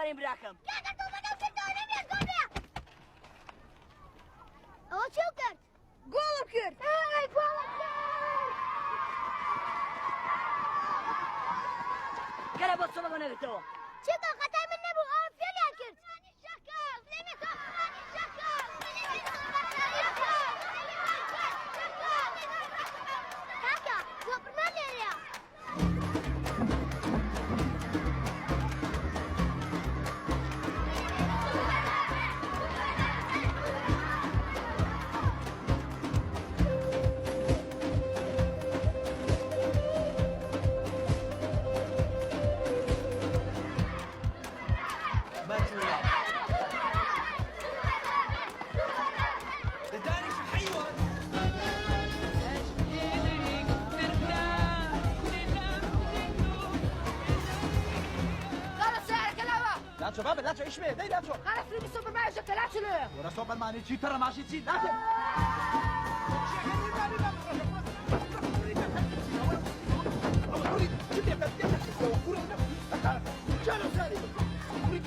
ئافەرین براکەم. کاکە تۆپەکەم کردەوە نەمێ گۆڵ بێ. ئەوە چێو کرد؟ گۆڵم کرد. ئەی گۆڵم کرد. کەرە بۆ چڵەوە نەگرتەوە. چونکە خەتای من نەبوو ئەوە فێڵیان کرد. کاکە سۆپرمان لێرەیە. لاچۆ بابە لاچۆ ئیشمێ دەی لاچۆ وەرە سۆپەرمانی چی تەڕەماشی چی لاچۆ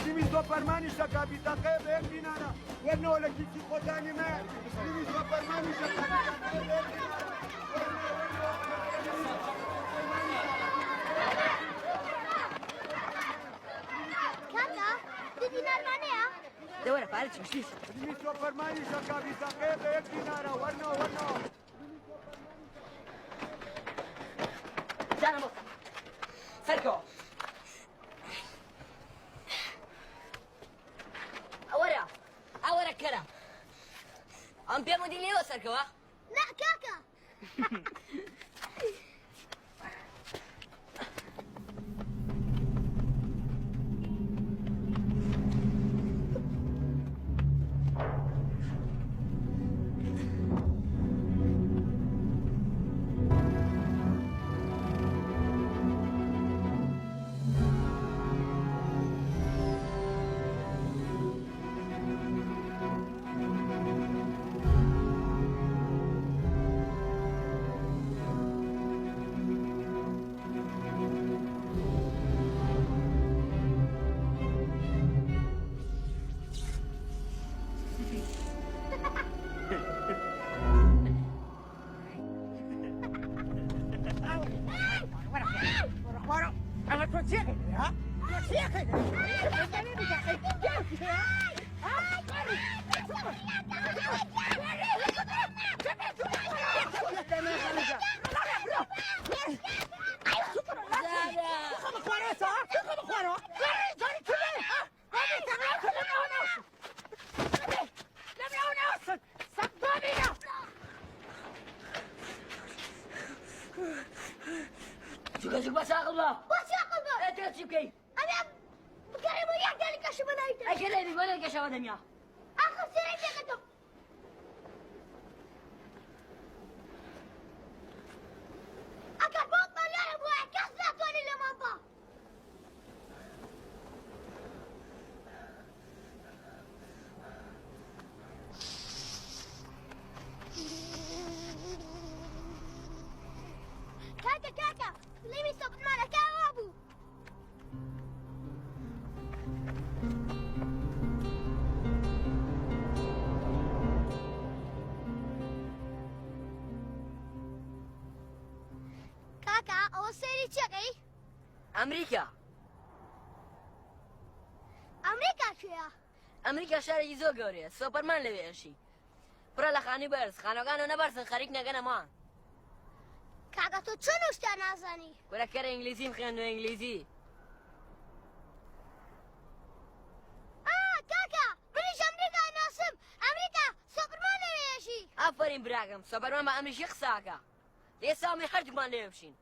تیمی سۆپەرمانی شەکابی تاقەیە بە یەک دینارە وەرنەوە لە کیسی خۆتانی مە تیمی سۆپەرمانی شەکابی تاقەیە بە یەک دینارە کاکە دو دینارمان هەیە؟ دە وەرە پارە چی شتیش. تیمی سۆپەرمانی شەکابی تاقەیە بە یەک دینارە وەرنەوە وەرنەوە جانە بۆ سەرکەوە. ئەوەرە ئەوەرە کەرە ئەم پێم وتی لێوە سەرکەوە. نا کاکە. چووکە چووک بەس عاقڵ بە. بۆچی عاقڵ بم؟ ئێ تۆ چی بکەی؟ ئەبێ بگەڕێمەوە یەک دانی کەشم بە ناوی تر. ئەی کە لێبی بۆ نەگەشەوە دەمیا. ئاخر سێرەی پێکردم. ئەگەر باوکمان لێرە بوایە کەس ناتوانێت لێمان با. کاکە کاکە فلیمی سۆپرمانەکە ئەوە بوو. کاکە ئەوە سەیری چیەکەی؟ ئەمریکا. ئەمریکا کوێیە؟ ئەمریکا شارێکی زۆر گەورەیە سۆپەرمان لەوێ ئەژی پڕە لە خانووی بەرز خانوەکان ئەونە بەرزن خەریک نەگەنە مانگ. کاکە تۆ چۆن ئەو شتە نازانی؟ کورە کەرە ئینگلیزیم خوێندوە ئینگلیزی. ئا کاکە منیش ئەمریکا ناسم ئەمریکا سۆپەرمان لەوێ ئەژی. ئافەرین براکەم سۆپەرمان بە ئەمریکی قسە ئەکا لێ سامی هەردووکمان لەوێ بچین.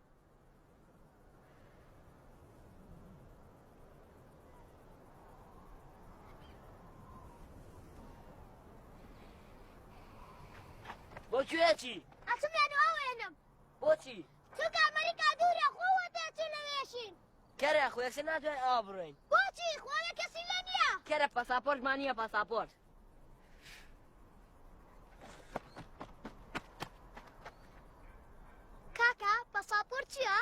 بۆ کوێ چی؟ ئەچم لە نوێ ئەوێنم. بۆچی؟ چونکە ئەمریکا دوورە خۆوە دەچین لەوێشین. کەرە خۆ یەکسەر ناتوانین ئاوا بڕۆین. بۆچی؟ خۆ لە کەسی لێ نییە. کەرە پاساپۆرتمان نییە پاساپۆرت. کاکە پاساپۆرت چییە؟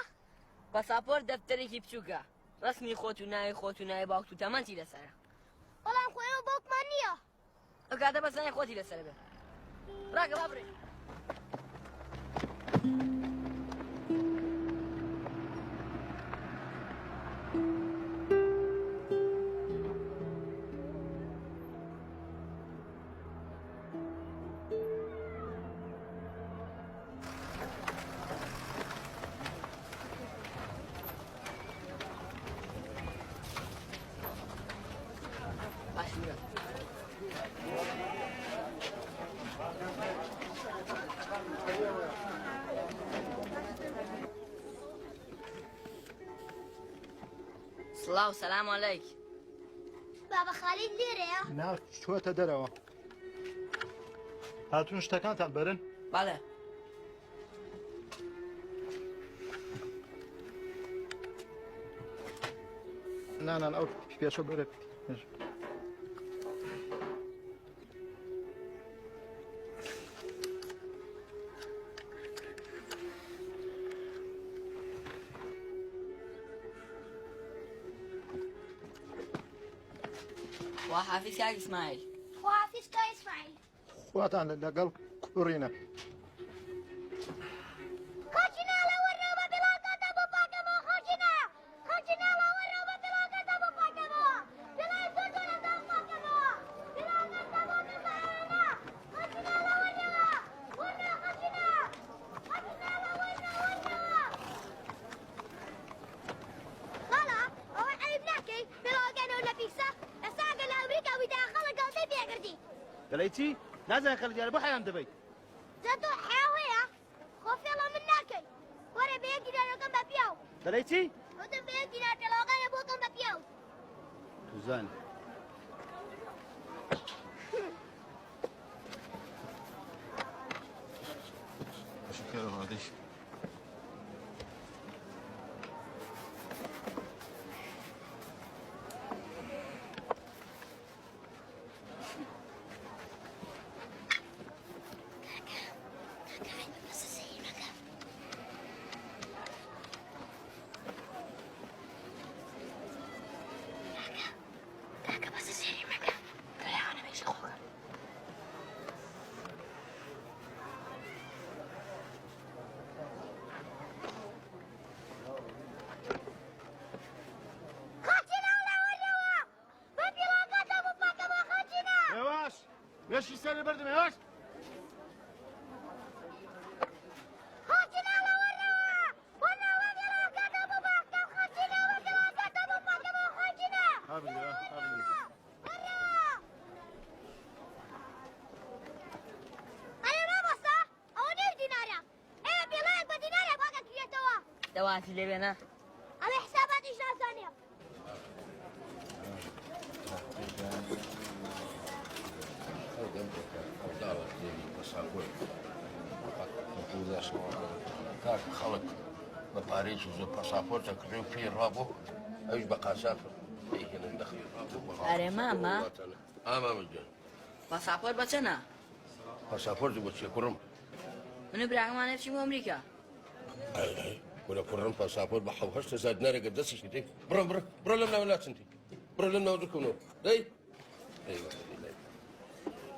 پاساپۆرت دەفتەرێکی بچووکە. ڕەسمی خۆت و ناوی خۆت و ناوی باوکت و تەمەنتی لەسەرە. بەڵام خۆ ئێمە باوکمان نییە. ئەو کاتە بەس ناوی خۆتی لەسەر بێ. ڕاکە با بڕێ. سڵاو سەلام عەلەیک. بابە خالید لێرەیە؟ نا چووەتە دەرەوە. هاتوون شتەکانتان بەرن؟ بەڵێ. نا نا ئەو پێشە بەرە پێش. خواحافیز کاک ئیسماعیل. خواحافیز کاک ئیسماعیل. خواتان لەگەڵ کوڕینە. خەڵکی ناڵە وەرنەوە بە پێڵاوەکانتان بۆ پاکەمەوە خەڵکی نا خەڵکی ناڵە وەرنەوە بە پێڵاوەکانتان بۆ پاکەمەوە پێڵاوی زۆر جوانتان بۆ پاکەمەوە پێڵاوەکانتان بۆ بکەم بە ئاوێنە خەڵکی ناڵە وەرنەوە وەرنەوە خەڵکی نا خەڵکی ناڵە وەرنەوە وەرنەوە خاڵە ئەوە عەیب ناکەی پێڵاوەکانەوە لە پیسە ئێستا ئەگەر لە ئەمریکا بوویتایە خەڵک گاڵتەی پێکردی. دەڵێی چی؟ نازانم خەڵک دیارە بۆ حەیام دەبەی. جا تۆ حەیاو هەیە؟ خۆ فێڵە من ناکەی. وەرە بە یەک دینارەکەم بە پیاو. دەڵێی چی؟ وتم بە یەک دینار پێڵاوەکانت بۆ کەم بە پیاو. توزان. هێواش مێشکی سەری بردم هێواش. دەواتی لێ بێنە. ئەڵێ حساباتیش نازانێ. کاک خەڵک بە پارەیەکی زۆر پاساپۆرتە کڕی و پێی ڕابوو ئەویش بە قاچاخ پێیهێنن دەخ ئەرێ مامە ئا مامە گیان پاساپۆرت بە چەنە؟ پاساپۆرت بۆ چیە کوڕم؟ من و براکەمانێ بچین بۆ ئەمریکا. ئەی ئەی کورە کوڕم پاساپۆرت بە 7,000 دینارێکە دەستیشی دەی بڕۆ بڕۆ بڕۆ لەم ناوە لاچن دی بڕۆ لەم ناوە دوورکەونەوە دەی ئەی وەڵڵا.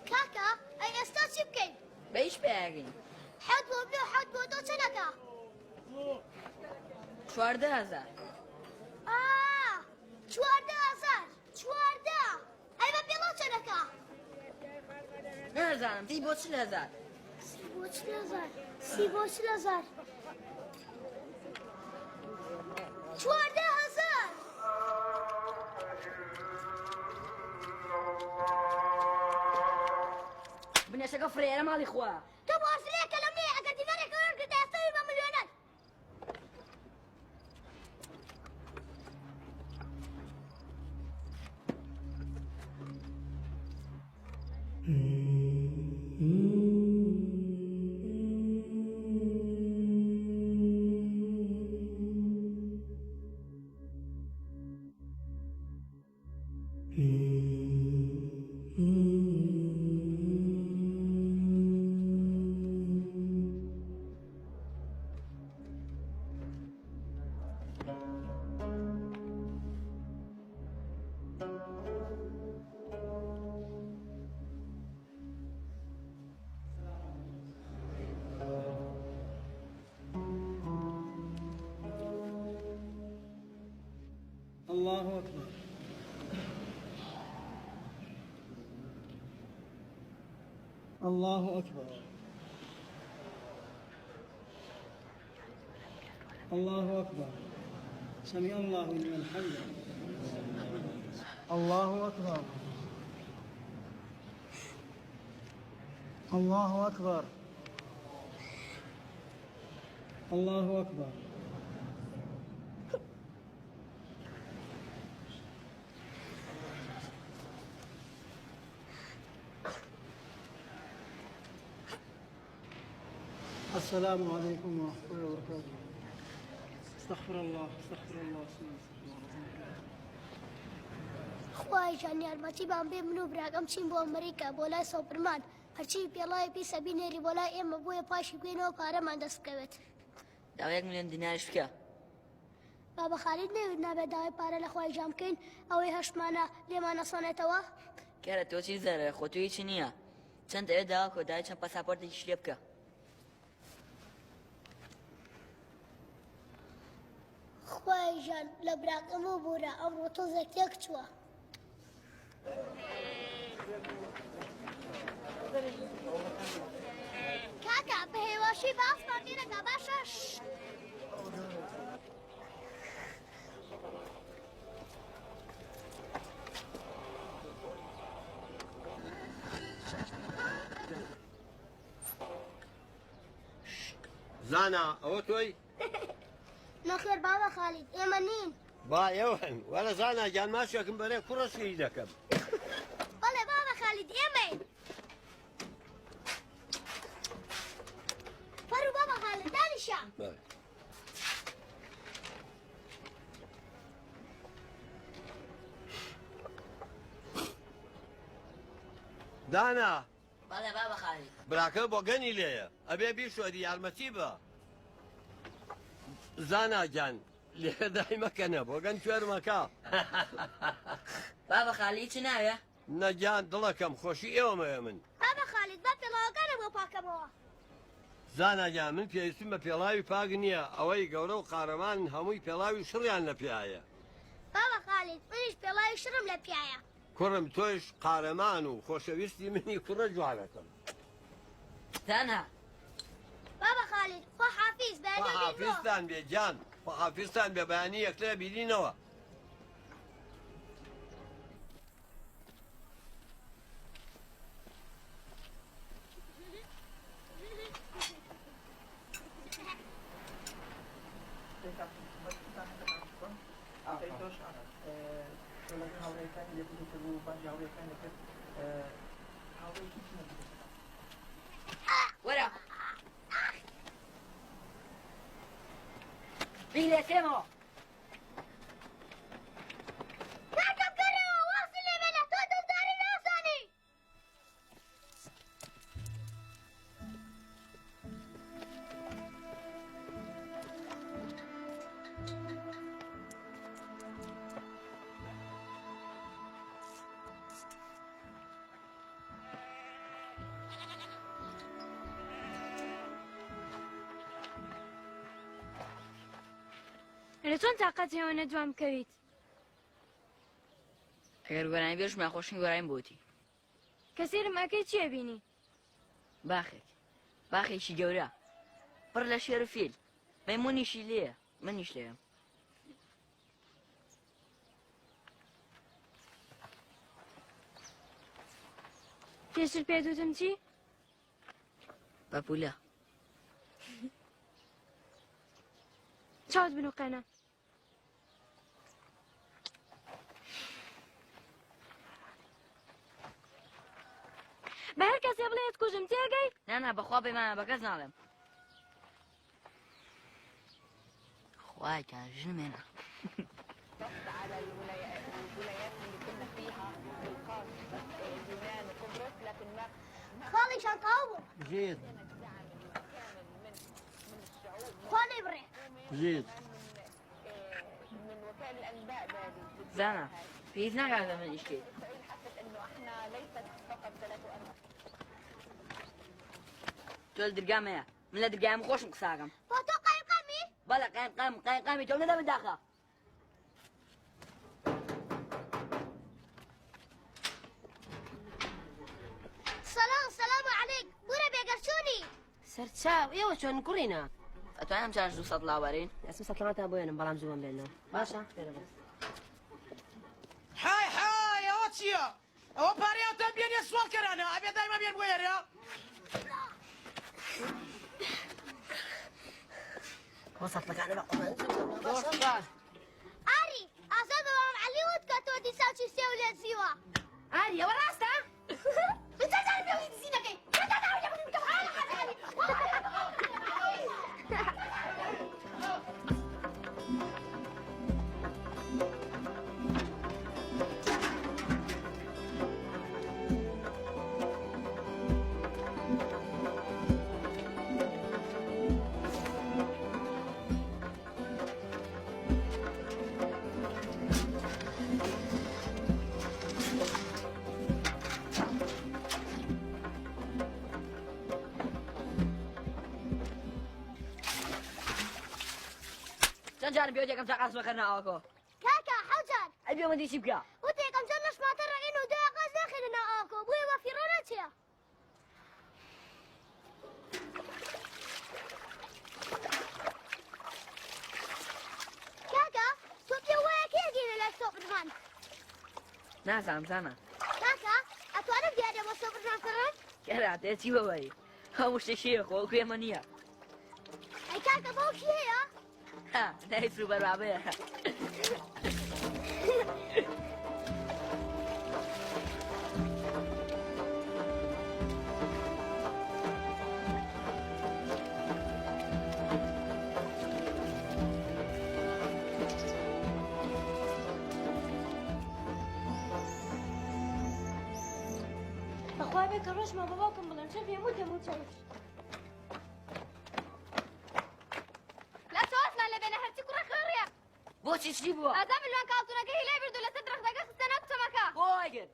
کاکە ئەی ئێستا چی بکەین؟ بە هیچ پیاگەین. حەوت بۆ من و حەوت بۆ تۆ چەنەکە؟ 14,000. ئا 14,000 14 ئەی بە پێڵاو چەنەکە؟ نازانم تی بۆ 40,000. سی بۆ 40,000 سی بۆ 40,000 14,000. بنێشەکە فرێرە ماڵی خوا. تۆ بۆ ئەسرەیەکە لەم نییە ئەگەر دینارێکە وەرگرتە ئێستا بە ملیۆنەر. الله أكبر. الله أكبر. الله أكبر. سمع الله لمن حمده. الله أكبر. الله أكبر. الله أكبر. السلام عليكم ورحمة الله وبركاته. استغفر الله، استغفر الله، استغفر الله. خوایە گیان یارمەتیمان بێ من و براکەم چین بۆ ئەمریکا بۆ لای سۆپرمان هەرچی پێڵاوی پیسە بینێری بۆ لای ئێمە بۆیە پاشی بکەینەوە پارەمان دەست بکەوێت. داوای یەک ملیۆن دیناریش بکە. بابە خالید نەیوت نابێت داوای پارە لە خوای گیان بکەین ئەوەی هەشتمانە لێمان ئەسەنێتەوە. کەرە تۆ چی زەرەرە خۆ تۆ هیچی نییە چەند ئەوێ داوا کە داوای چەند پاساپۆرتێکیش لێ بکە. خوایە گیان لە براکەم ببورە ئەمڕۆ تۆزێک تێک چووە. کاکە بە هێواشی باسمان لێ باشە. زانا ئەوە تۆی؟ نەخێر بابە خالید ئێمە نین. با ئێوەن وەرە زانا گیان ماچێکم بەرێ کوڕە سویری دەکەم. بەڵێ بابە خالید ئێمەین. فەرموو بابە خالید دانیشە. دانا بەڵێ بابە خالید. براکە بۆگەنی لێیە ئەبێ بیشۆری یارمەتی بە. زانا گیان لێرە دای مەکەنە بۆگەن کوێرمەکە. بابە خالید چ ناوێ؟ نەگیان دڵەکەم خۆشی ئێوەمەوێ من. بابە خالید با پێڵاوەکانم بۆ پاکەمەوە. زانا گیان من پێویستم بە پێڵاوی پاک نییە ئەوەی گەورە و قارەمانن هەمووی پێڵاوی شڕیان لە پیایە. بابە خالید منیش پێڵاوی شڕم لە پیایە. کوڕم تۆیش قارەمان و خۆشەویستی منی کوڕە جوانەکەم. زانا. بابە خالید خوا حافیز بەیانی خوا حافیزتان بێ گیان خوا حافیزتان بێ بەیانی یەکتر بینینەوە. وەرە بیلێسێمەوە. کاکە بگەڕێوە وازی لێ بێنە تۆ دڵداری نازانی. ئەرێ چۆن تاقەت هەیە نە دوام بکەویت؟ ئەگەر گۆرانی بێژم ناخۆشم گۆرانیم بۆتی. کە سەیرم ئەکەی چییە بینی؟ باخێک، باخێکی گەورە پڕ لە شێر و فیل، مەیمونیشی لێیە، منیش لێم. پێشتر پێت وتم چی؟ پەپولە. چاوت بنوقێنە. بە هەر کەسێ بڵێت کوژم تێگەی؟ نا نا بەخوا پەیمانە بە کەس ناڵێم. خوایە گیان ژنم هێنا. خاڵی شان تەواو بوو. ژیت. خوا نەیبڕێ. ژیت. زانا پێویست ناکات لە من ئیش کەیت. تۆ لە درگام هەیە من لە درگایم خۆشم قساکەم. بۆ تۆ قایمقامی؟ بەڵێ قایمقام قایمقامی تۆم نەدە من داخە. سەرچاو ئێوە چۆن کوڕینە؟ ئەتوانم جارش 200 لاوەرین؟ ئەسم سەتڵاتان بۆ ێنم بەڵام زووم بێنەوە. باشە؟ حای حای ئەوە چییە؟ ئەوە پارەیان تا بێنێ سواڵ کەرانە ئەبێ دایمە بێن بۆ ئێرە. ئەوە سەتڵەکانە بە قوڕان. زۆر سوپاس. ئاری ئازاد بە مام عەلی وت کە تۆ دیسان چی سێو لێ دزیوە. ئاری ئەوە ڕاستە؟ چەند جارم پێ یەکەم جار قاز بەخەر ناوەکۆ. کاکە حەوت جار. ئەی پێوەندی چی بکە؟ وتی یەکەم جار لەشماتە ڕەئین و دوای قاز ناخەینە ناو ئاوەکەوە بۆیە بە فیڕۆ ناچێ. کاکە تۆ پێ وایە کێ گەینە لای سۆپرمان؟ نازانم زانا. کاکە ئەتوانم دیارە بۆ سۆپرمان کڕم؟ کەرا دێ چی بەوەی؟ هەموو شتێکی هەیە خۆ وەکو ئێمە نییە. ئەی کاکە باوکی هەیە؟ ها نای سوپەر بابەیە. بەخوا بێ کە ڕۆژمە بە باوکم بڵێم چەند پێم وت هەموو چاوی. لە چۆزمان لە بێنە هەرچی کوڕە خوێڕیە. بۆچی چی بووە؟ ئازا ملوان کاڵتونەکەی لێ برد و لەسەر درەختەکە خستە ناو چەمەکە. بۆ وای کرد؟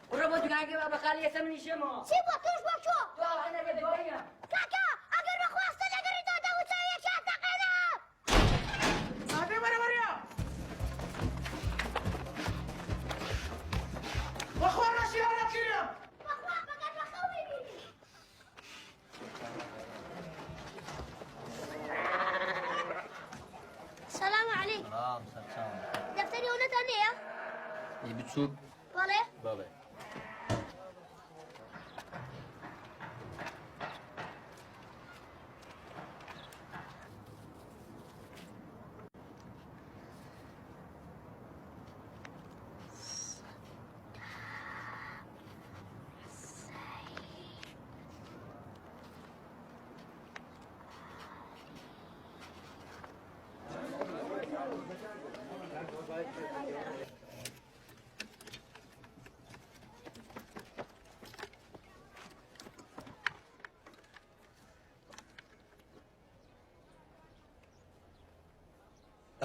بڕۆ بۆ دوکانەکەی بابە خالی ئێستا منیش یەمەوە. چی بووە تۆش بۆ چۆ؟ تۆ ئەوە نەبێ دواییە. کاکە ئەگەر بەخواستە لەگەری تۆ دەوچەوێکیان تەقێنم. ئەبێ وەرە وەرە. بەخوا ڕەشی هەڵەکردم. بەخوا مەگەر بە خەوی بینی. سلام علیک. سلام سەرچاوم. دەفتەری ئەونەتان لێیە؟ ئی بچووک؟ بەڵێ. بەڵێ.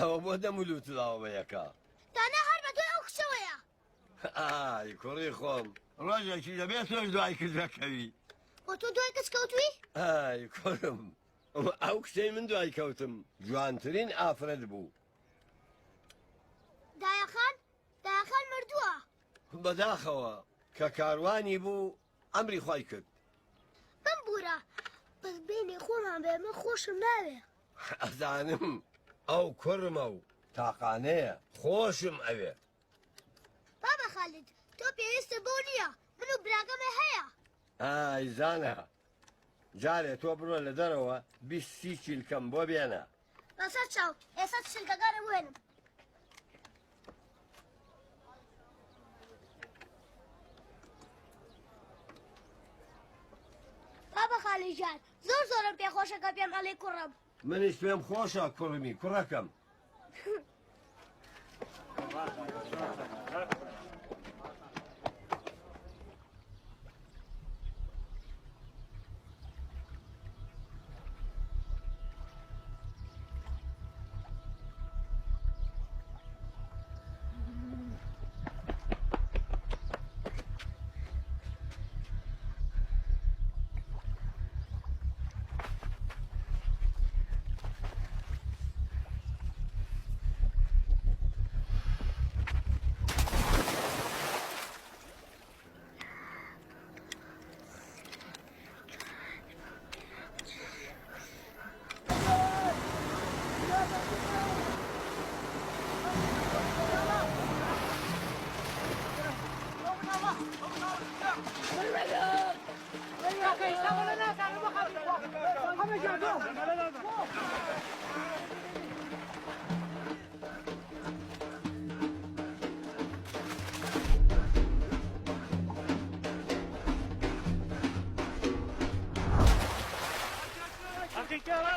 ئەوە بۆ دەم و لووت لاوە بە یەکە؟ دانا هەر بە دوای ئەو کچەوەیە. ئای کوڕی خۆم، ڕۆژێکی دەبێ تۆش دوای کچ دەکەوی. بۆ تۆ دوای کچ کەوتووی؟ ئای کوڕم، ئەو کچەی من دوای کەوتم جوانترین ئافرەت بوو. دایەخان، دایەخان مردووە. بەداخەوە کە کاروانی بوو ئەمری خوای کرد. بمبوورە، بەس بەینی خۆمان بێ من خۆشم ناوێ. ئەزانم ئەو کوڕمە و تاقانەیە خۆشم ئەوێ. بابە خالد تۆ پێویستت بەو نییە من و براکەمێ هەیە. ئای زانا جارێ تۆ بڕۆ لە دەرەوە 20 سی چیلکەم بۆ بێنە. بەسەر چاو ئێستا چیلکەکانم بهێنم. بابە خالی گیان زۆر زۆرم پێخۆشە کە پێم ئەڵێ کوڕم. منیش پێم خۆشە کوڕمی کوڕەکەم.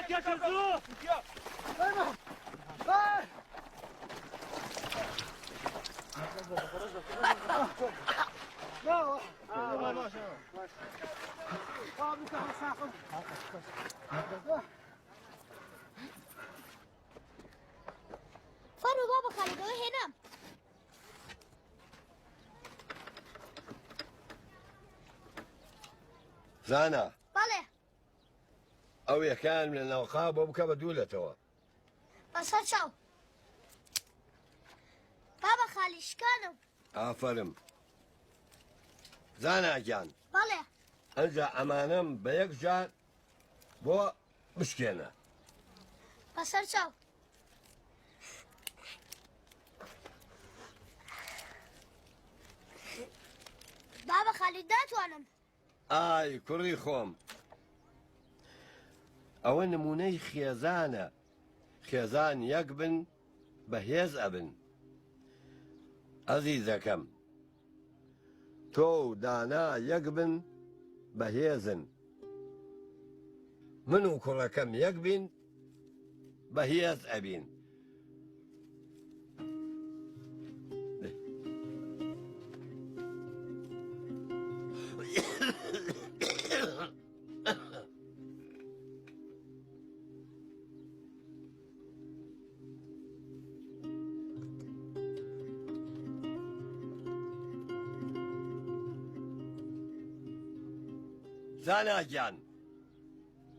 کێشە زوو. فەرموو بابە خالید ئەوە هێنام. زانا. بەڵێ. ئەو یەکەیان لە ناوقا بۆ بکە بە دوو لەتەوە. بەسەر چاو. بابە خالی شکانم. ئافەرم. زانا گیان. بەڵێ. ئەنجا ئەمانەم بە یەک جار بۆ بشکێنە. بەسەر چاو. بابە خالید ناتوانم. ئای کوڕی خۆم ئەوە نمونەی خێزانە خێزان یەک بن بەهێز ئەبن ئەزیزەکەم تۆ و دانا یەک بن بەهێزن من و کوڕەکەم یەک بین بەهێز ئەبین. زانا گیان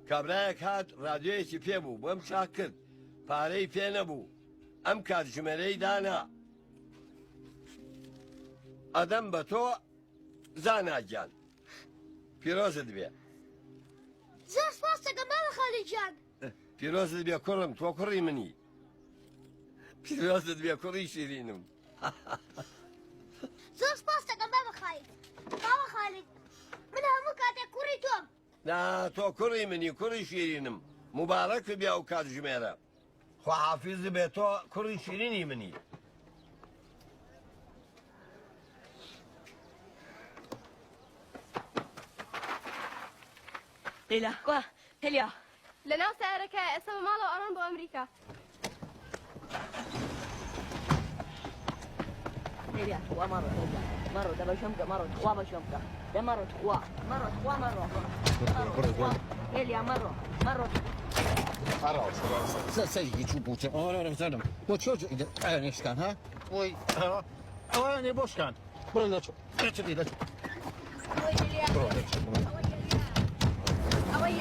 کابرایەک هات ڕادیۆیەکی پێ بوو بۆم چاک کرد پارەی پێ نەبوو ئەم کاتژمێرەی دانا ئەدەم بە تۆ زانا گیان پیرۆزت بێ. زۆر سپاست دەکەم مامە خالی گیان. پیرۆزت بێ کوڕم تۆ کوڕی منی پیرۆزت بێ کوڕی شیرینم. زۆر سپاست دەکەم بابە خالید. بابە خالید من هەموو کاتێک کوڕی تۆم. نا تۆ کوڕی منی کوڕی شیرینم موبارەکت بێ ئەو کاتژمێرە. خواحافیزت بێ تۆ کوڕی شیرینی منی. لەیلا کوا هێلیا؟ لەناو سەیارەکەیە ئێستا بە ماڵەوە ئەڕۆن بۆ ئەمریکا. هێلیا تخوا مەڕۆ هێلیا مەڕۆ دە بەشۆم بکە مەڕۆ تخوا بەشۆم بکە دە مەڕۆ تخوا مەڕۆ تخوا مەڕۆ مەڕۆ تخوا هێلیا مەڕۆ مەڕۆ. سەرێکی چوو بوو بۆ چۆ ئەیانێ شکان ها وەی ئەوانێ بۆ شکان بڕۆ لە چۆ لە چۆ بڕۆ لە چۆ بڕۆ. ئای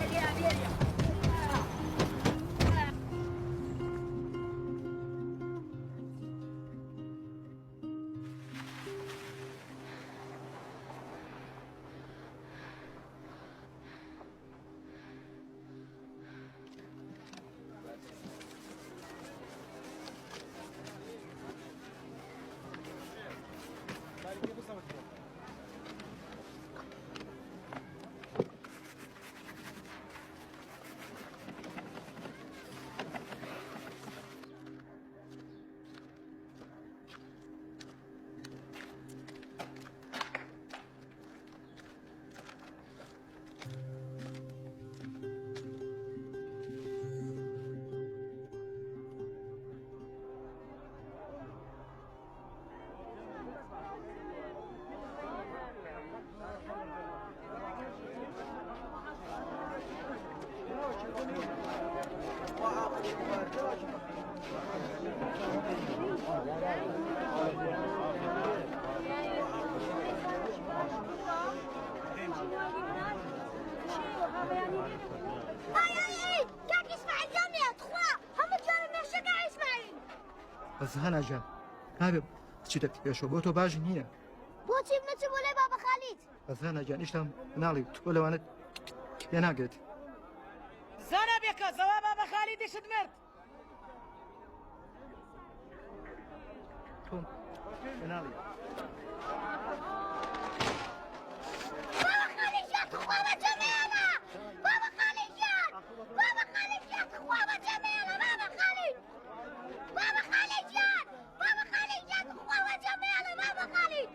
ئای ئای کاک ئیسماعیل جانێ تخوا هەموو جوانە مێشەکە ئیسماعیل. بەس هانا گیان نابێ بچیتە پێشەوە بۆ تۆ باش نییە. بۆچی بنەچم بۆ لای بابە خالید؟ بەس هانا گیان ئیشتا مناڵی تۆ لەوانە تێناگەیت. زانا بێکەس ئەوە بابە خالیدیشت مرد. تۆ مناڵی. بابە خالید گیان تخوا بەجێ مەیەڵە بابە خالید گیان بابە خالید گیان تخوا بەجێ مەیەڵە بابە خالید بابە خالید گیان بابە خالید گیان تخوا بەجێ مەیەڵە بابە خالید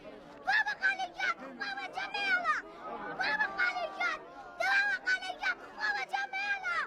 بابە خالید گیان تخوا بەجێ مەیەڵە بابە خالید گیان دە بابە خالید گیان تخوا بەجێ مەیەڵە.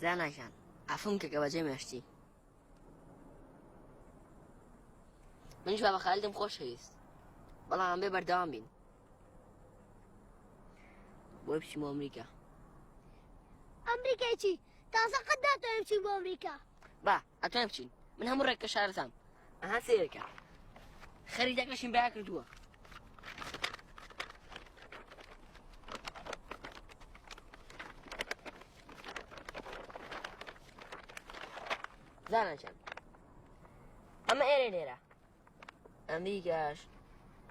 زانا گیان عەفوم کە کە بەجێم هێشتی. منیش بابە خالدم خۆشەویست بەڵام بێ بەردەوام بین بۆی بچین بۆ ئەمریکا. ئەمریکای چی؟ تازە قەت ناتوانین بچین بۆ ئەمریکا. با ئەتوانین بچین من هەموو ڕێککە شارەزام. ئەها سەیرکە خەریتەکەشیم بیا کردووە. زانا جان ئەمە ئێرە لێرە ئەمریکاش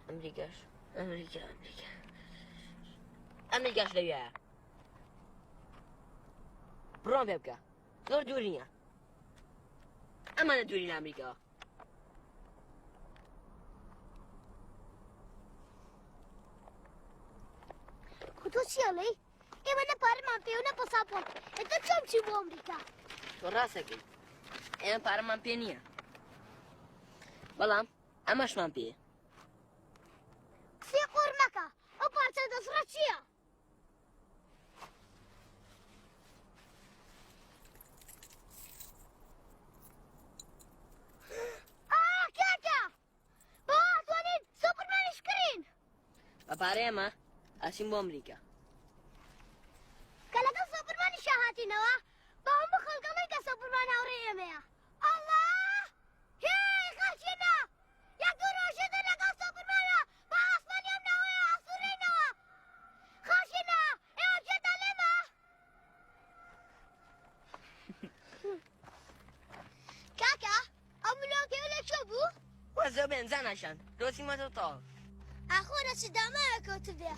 ئەمریکاش ئەمریکا ئەمریکا ئەمریکاش لەویایە بڕۆم پێ بکە زۆر دوور نییە ئەمانە دووری لە ئەمریکاوە تۆ چی ئەڵێی؟ ئێمە نە پارەمان پێ و نە پەساپۆرت ئێتە چۆن بچین بۆ ئەمریکا؟ تۆ ڕاستەکەی ئێمە پارەمان پێ نییە بەڵام ئەمەشمان پێیە. قسەی قۆڕ مەکە ئەو پارچە دەسڕە چییە؟ ئا کاکە بەوە ئەتوانین سوپەرمانیش کڕین. بە پارەی ئەمە ئەچین بۆ ئەمریکا. کە لەگەڵ سوپەرمانیشا هاتینەوە بە هەموو خەڵک ئەڵێن کە سوپەرمان هاوڕێی ئێمەیە. ئەڵڵا هێی خەڵکینە یەک دوو ڕۆژی تر لەگەڵ سوپەرمانا بە ئاسمانی ئەم ناوەیە ئەسوڕێینەوە. خەڵکینە ئێوە گوێتان لێمە؟ کاکە ئەو ملوانکەیە لە کوێ بوو؟ وەزە بێن زاناشان دۆزیمەتەوە تەواو. ئاخۆ لە چ داماوێک کەوتبێ؟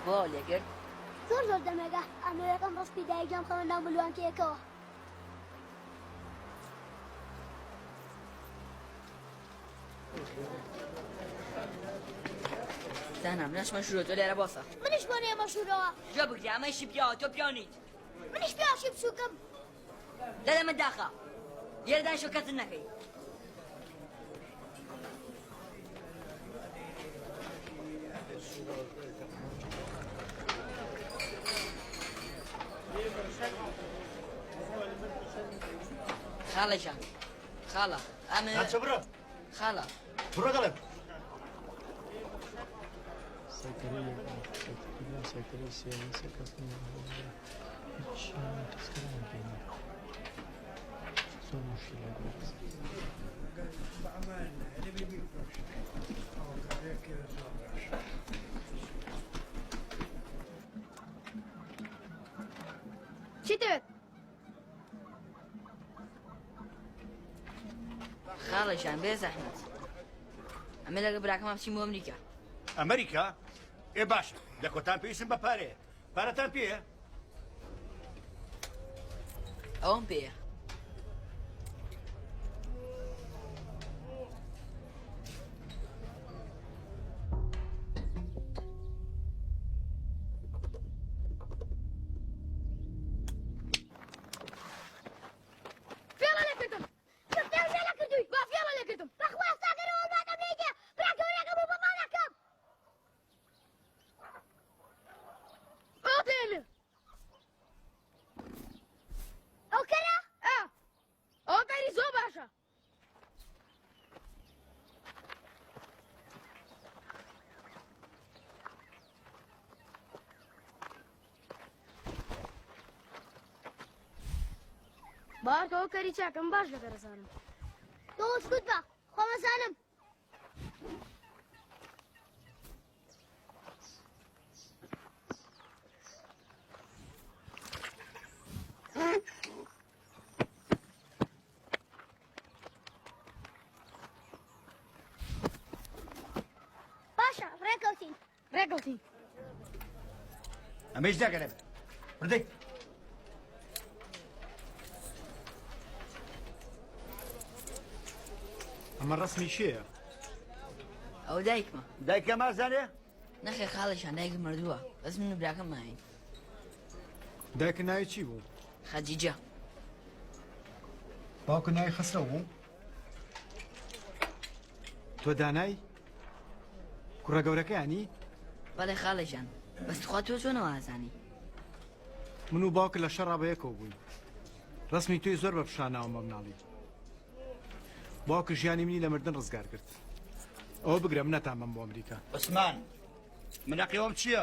بۆ لێکرد؟ زۆر زۆر دەمێکە ئەمەوێت ئەم ڕستی دایکم خەمە ناو ملوانکەیەکەوە. زانام ناچمە ژوورەوە تۆ لێرە بۆسە. منیش بۆ نێمە ژوورەوە. گوێ بگرە ئەمەیشی پیاوە تۆ پیاو نیت. منیش پیاوشی بچووکم. دە لە من داخە لێرە دانیشە و کەست نەکەی. خاڵە گیان خاڵە ئەمە ناچە بڕۆ خاڵە بڕۆ دەڵێم سەیتەرەی یەکەم، سەیتەرەی دووەم، سەیتەرەی سێیەم، سەرکەوتنی هیچیان تەسکەرەیان پێ نییە. زۆر موشکیلە بێت. چی دەوێت؟ خاڵە گیان بێ زەحمەت ئەمە لەگە براکەمان بچین بۆ ئەمریکا. ئەمریکا؟ ئێ باشە لە کۆتان پێویستم بە پارەیە پارەتان پێیە؟ ئەوەم پێیە. فێڵە لێکردم فێڵە کردووی با فێڵە لێکردم بەخوا ساگەرەوە مادەم لێی دێ برا گەورەکەم و بە ماڵەکەم ئەو پێمێ ئەو کەرە ئا ئەو کەری زۆر باشە باوەڕکە ئەو کەری چاکەم باش لە کەرەزانم تۆ سکوت بە خۆمەزانم باشە ڕێکەوتین ڕێکەوتین ئەمەیش داگەرە بردەی ئەمە ڕەسمی کێیە؟ ئەو دایکمە دایکە مازانێ؟ نەخێر خاڵێکیان دایکم مردووە بەس من و براکەم ماوین. دایکت ناوی چی بوو؟ خەجیجە. باوکت ناوی خەسرەو بوو؟ تۆ دانای؟ کوڕە گەورەکەیانی؟ بەڵێ خاڵێکیان بەس تخوا تۆ چۆنەوە ئازانی؟ من و باوکت لە شەڕا بە یەکەوە بووین ڕەسمی تۆی زۆر بە پیشاناوم بە مناڵی باوکت ژیانی منی لە مردن ڕزگار کرد ئەوە بگرە منەتان بەم بۆ ئەمریکا. عوسمان من ئەقیوەم چییە؟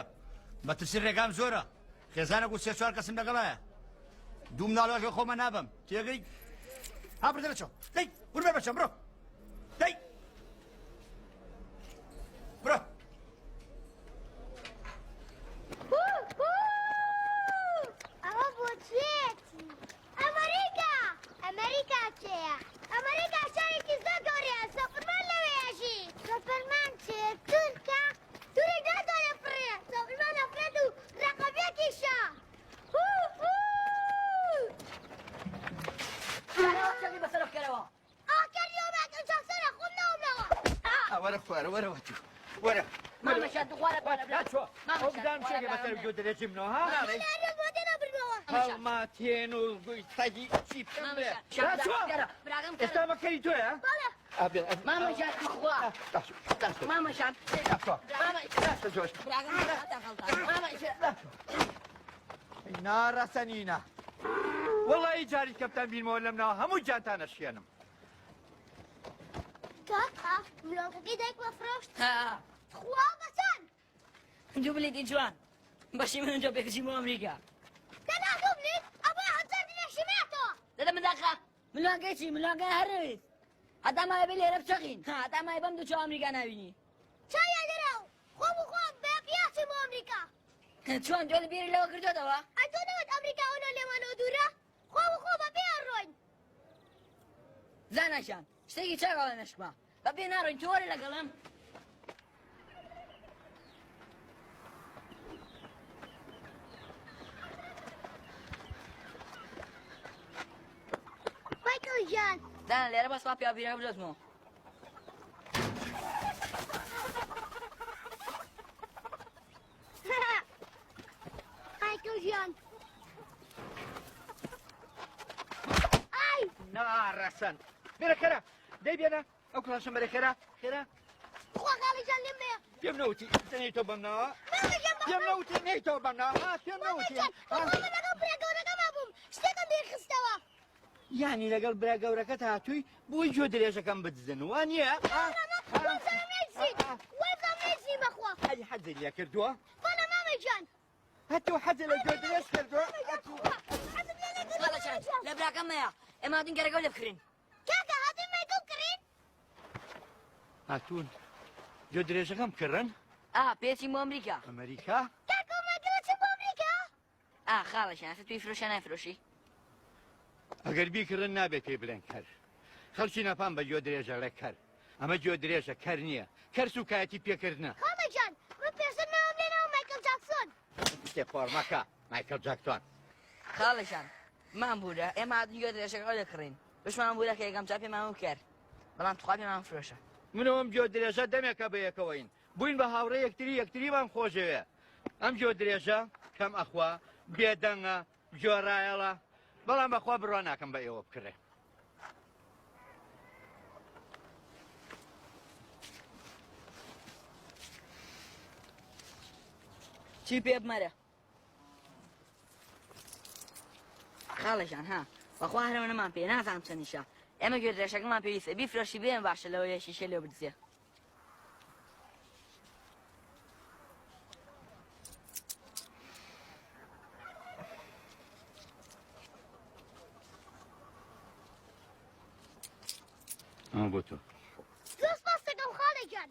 مەترسی ڕێگام زۆرە خێزانێک و سێ چوار کەسم لەگەڵایە دوو مناڵ واژۆ خۆمە نابەم تێگەی ها بردە بچۆ دەی ورمە بەچە بڕۆ دەی بڕۆ ئەوە بۆ چێتی ئەمریکا ئەمریکا چێە ئەمریکا شارێکی زۆر گەورەیە سۆپرمان لەوێ ئەژی سۆپرمان چێ تورکە تورک ناتوانێ فڕێ سۆپرمان ئەفرێت و ڕەقەبێکیشە وەرە خوارە وەرە وەتو وەرە مامە شاد دوخوارە لاچۆ ئەو بدام شێکە بەسەر گوێ دەرێکی منەوە ها هەڵماتێن و گوی سەگی چی بکەم بێ لاچۆ ئێستا مەکەری تۆیە مامە شاد تخوا مامە شاد ناڕەسەنینە وەڵی جاری کەپتان بینمەوە لەم ناوە هەموو جانتان ئەشکێنم کاکە ملۆکەکەی دایکمە فرۆشت خوا بەچەند دوو بلیتی جوان بەشی من جۆ پێکچی بۆ ئەمریکا تەنها دوو بلیت ئەوە هەزار دینارشی ماتەوە دەدە من داخە ملوانکەی چی ملوانکەی هەر نەویست هەتا مایە بێ لێرە بچەقین هەتا مایە بەم دوو چاو ئەمریکا ناوینی چاویان دەراو خۆم و خۆم بە پیاچم بۆ ئەمریکا چۆن تۆ بیری لەوە کردۆتەوە ئەتۆ نەوت ئەمریکا ئەوە لێمانەوە دوورە خۆ و خۆ بە پێ ڕۆین زاناشان شتێکی چاک ئەڵێ مێشکما بە پێ ناڕۆین تۆ وەرە لەگەڵم مایکل گیان دانا لێرە بەس با پیاو بیرەکە بدۆزمەوە مایکل گیان ئای ناڕەسەن بێرە خێرا دەی بێنە ئەو کڵاشم بەرە خێرا خێرا خوا خاڵی جان لێم مەیە پێم نەوتی نەی تۆ بەم ناوە پێم نەوتی نەی تۆ بەم ناوە ها پێم نەوتی من لەگەڵ برا گەورەکەما بووم شتێکم بیر خستەوە یانی لەگەڵ برا گەورەکەت هاتووی بۆی گوێ درێژەکەم بدزن وا نییە ئەی حەزی لێ کردووە بەڵێ مامە گیان هەتوو حەزی لە گوێ درێژ کردووە لە براکەم مەیە ئێمە هاتوین گەرەکەو لێ بکڕین کاکە هاتوین مایکڵ کڕین هاتوون گوێ درێژەکەم کڕن ئا پێچین بۆ ئەمریکا ئەمریکا کاکە مایکڵ چ بۆ ئەمریکا ئا خاڵەشیان ئەسە توی فرۆشە نایفرۆشی؟ ئەگەر بیکڕن نابێت پێی بڵێن کەر خەڵکی نەفام بە گوێ درێژە ڵێ کەر ئەمە گوێ درێژە کەر نییە کەر سوکایەتی پێکردنە خاڵە گیان من پێشتر ناوم لێناوە مایکل جاکسۆن شتێ خۆڕ مەکە مایکل جاکسۆن خاڵەشان مان بورە ئێمە هاتن گوێ درێژەکە ئەو دەکڕین بشمان بورە کە یەکەم جار پێمان وت کەر بەڵام تخوا پێمان فرۆشە منەوەم گوێ درێژە دەمێکە بە یەکەوەین بووین بە هاوڕێ یەکتری یەکتریمان خۆشەوێ ئەم گوێ درێژە کەم ئەخوا بێدەنگە گوێڕایەڵە بەڵام بەخوا بڕوا ناکەم بە ئێوە بکڕێ. چی پێ بمەرە خاڵەجان ها بەخوا هەرەوە نەمان پێ نازانم چەندیشە ئێمە گوێ درێژەکەمان پێویستە بیفرۆشی بێن باشە لەوە یەشیشە لێ بدزێ ئەمە بۆ تۆ زۆر سپاس دەکەم خاڵە گیان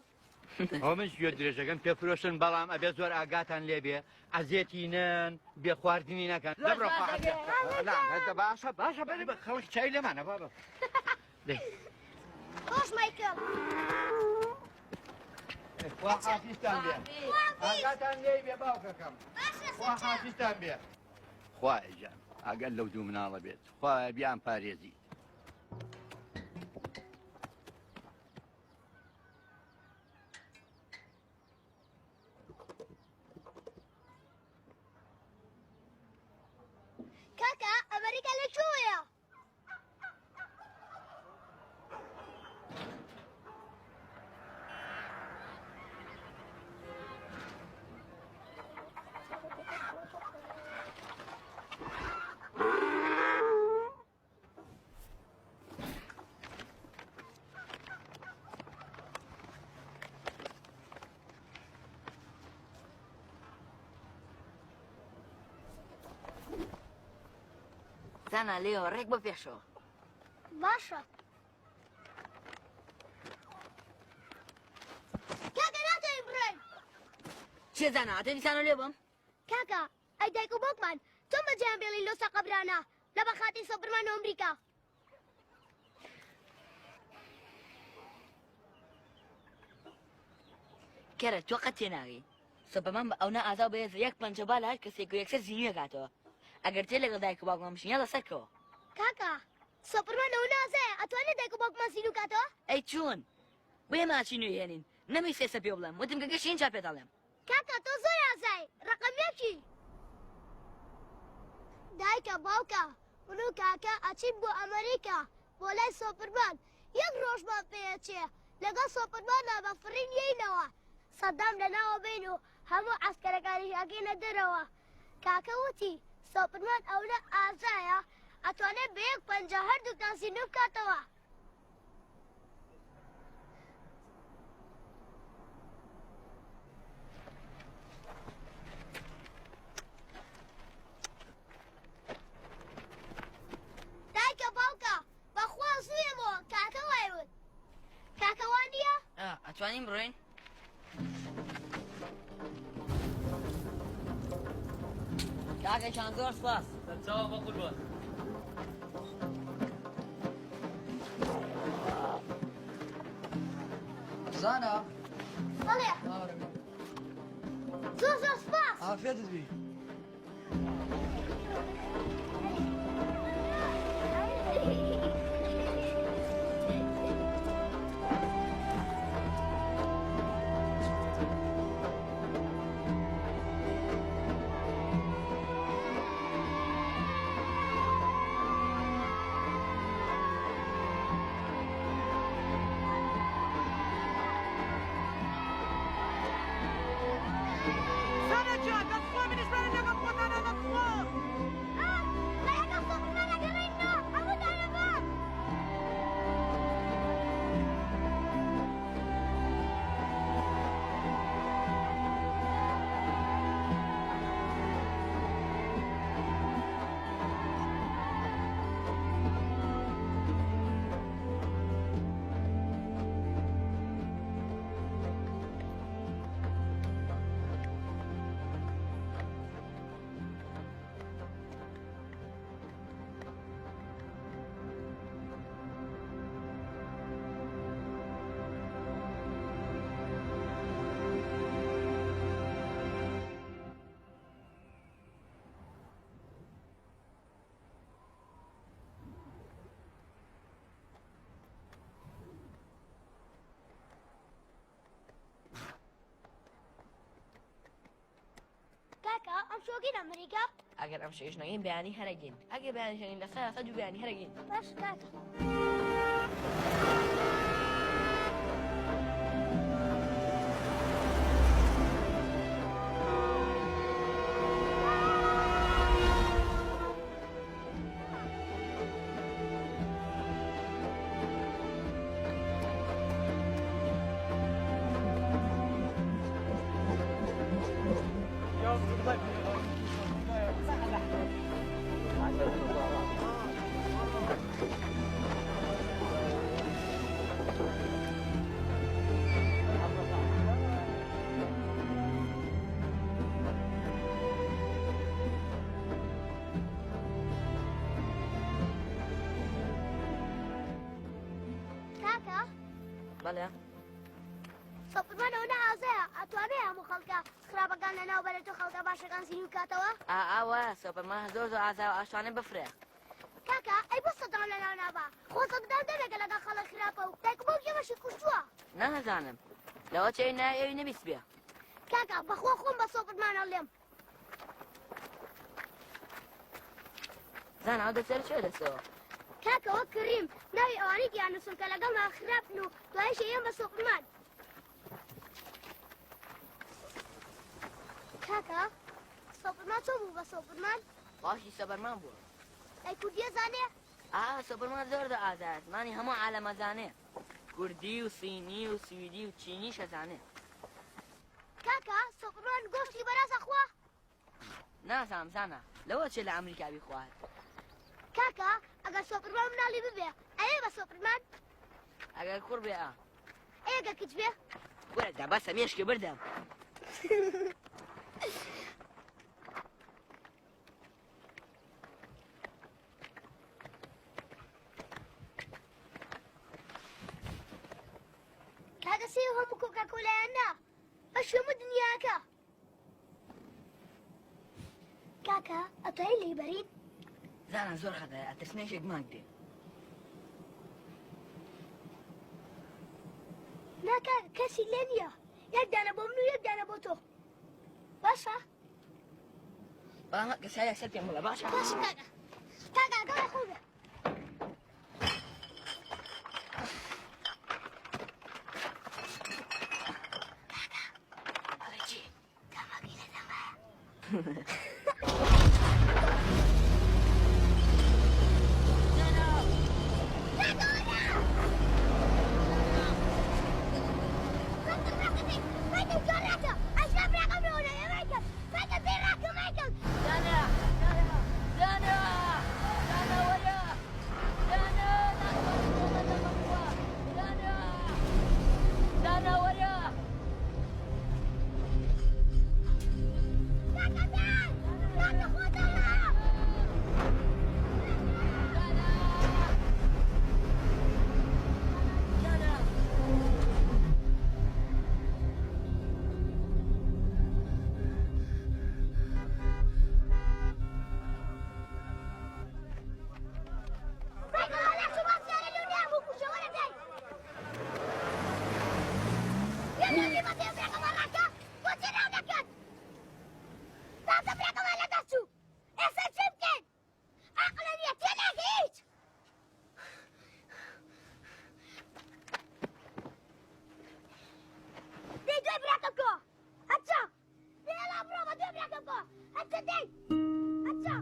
ئەو من گوێ درێژەکەم پێ فرۆشن بەڵام ئەبێ زۆر ئاگاتان لێبێ ئەزیەتی نەن بێ خواردنی نەکەن دەبڕۆ باشە باشە بەرە بە خەڵک چای لێمانە بابە خۆش مایکل خوا حافیزتان بێ ئاگاتان لێی بێ باوکەکەم خوا حافیزتان بێ خوایە گیان ئاگات لەو دوو مناڵە بێت خوایە بیان پارێزیت. زانا لێوە ڕێک بۆ پێشەوە. باشە. کاکە ناتوانین بڕۆین. چیە زانا ئەتە دیسانەوە لێ بم؟ کاکە ئەی دایک و باوکمان چۆن بەجێیان بێڵین لەو سەقەبرانە لە بەخاتی سۆپرمان و ئەمریکا؟ کەرە تۆ قەت تێناگەی سۆپەمان بە ئەونە ئازا و بەهێزە یەک پەنجە با لە هەر کەسێک و یەکسەر زینوی ئەکاتەوە ئەگەر تێ لەگەڵ دایک و باوکمان بچین یاڵا سەرکەوە. کاکە سۆپرمان ئەونە ئازایە ئەتوانێ دایک و باوکمان زینوو کاتەوە؟ ئەی چۆن؟ بۆ ئێمە ئەچین و هێنین نەمویست ئێستا پێو بڵێم وتم کە گەشتین جا پێت ئەڵێم. کاکە تۆ زۆر ئازای ڕەقەم یەکی. دایکە باوکە من و کاکە ئەچین بۆ ئەمریکا بۆ لای سۆپرمان یەک ڕۆژمان پێ ئەچێ لەگەڵ سۆپرماندا بە فڕین یەینەوە سەدام لەناوە بین و هەموو عەسکەرەکانیش ئەگەینە دەرەوە کاکە وتی سۆپرمان ئەونە ئازایە ئەتوانێت بە یەک پەنجە هەردووکتان زیندوو بکاتەوە. دایکە باوکە بەخوا زوویەمەوە کاکە وای وت. کاکە وا نییە؟ ئەتوانین بڕۆین؟ کاکە گیان زۆر سپاس. سەرچاوە بەقوربان. زانا بەڵێ زۆر زۆر سپاس. عافیەتت بی. زانا جان دەتخوا منیش بەرە لەگەڵ خۆتانا دەتخوا. لەگەڵ سۆپرمان ئەگەڕێینەوە هەمووتان ئەبەم. کاکە ئەم شۆگین ئەمریکا؟ ئەگەر ئەم شەویش نەگەین بەیانی هەرەگین ئەگەر بەیانی شەگین لەسەر لەسەر دوو بەیانی هەرەگین. باش کاکە. کاکە بەڵێ سۆپرمان ئەوەنە ئازایە ئەتوانێ هەموو خەڵکە خراپەکان لەناو بەرێت و خەڵکە باشەکان زیندوو کاتەوە؟ ئا ئاوا سۆپرمان زۆر زۆر ئازایە و ئاشتوانێ بفرێ. کاکە ئەی بۆ سەدام لەناو نابا؟ خۆ سەدام دەمێکە لەگەڵ خەڵک خراپە و دایک و باوکی ئێمەشی کوشتووە. نازانم لەوە چێ ناوی ئەوی نەبیستبێ. کاکە بەخوا خۆم بە سۆپرمان ئەڵێم. زانا ئەو دەفتەرە چۆ دەستەوە؟ کاکە وەک کڕیم ناوی ئەوانەی تیا نووسم کە لەگەڵمان خراپن و دوایش ئەیەم بە سۆپرمان. کاکە سۆپرمان چۆن بوو بە سۆپرمان؟ باوکی سۆپەرمان بووە. ئەی کوردیە زانێ؟ ئا سۆپەرمان زۆر زۆر ئازایە زمانی هەموو عالەم ئەزانێ کوردی و سینی و سویدی و چینیش ئەزانێ. کاکە سۆپرمان گۆشتی بەراز ئەخوا؟ نازانم زانا لەوە چێ لە ئەمریکا بیخوات. کاکە ئەگەر سۆپرمان مناڵی ببێ ئەوێ بە سۆپرمان؟ ئەگەر کوڕ بێ ئا. ئەی ئەگەر کچ بێ؟ وەرە دا باسە مێشکی بردم. کاکە سێو هەموو کۆکاکۆلایان نا بەش هەموو دنیاکە. کاکە ئەتوانی لێی بەرین؟ زانا زۆر خەتەرە ئەترسم یەکێک بمانگرێ. نا کاکە کەسی لێ نییە یەک دانە بۆ من و یەک دانە بۆ تۆ باشە؟ بەڵام کەسا یەکسەر پێم بڵێ باشە؟ باشە کاکە کاکە ئاگام لە خۆو بێ. کاکە ئەڵێ چی؟ دەمەکەی لە دەمایە. دانا دانا دانا دانا وەرە دانا ناتوانم خۆم لەمە بخوا دانا دانا وەرە دانا هەچە دێڵا بڕۆ بە دوێ براکەم بکەوە هەچە دەی هەچە.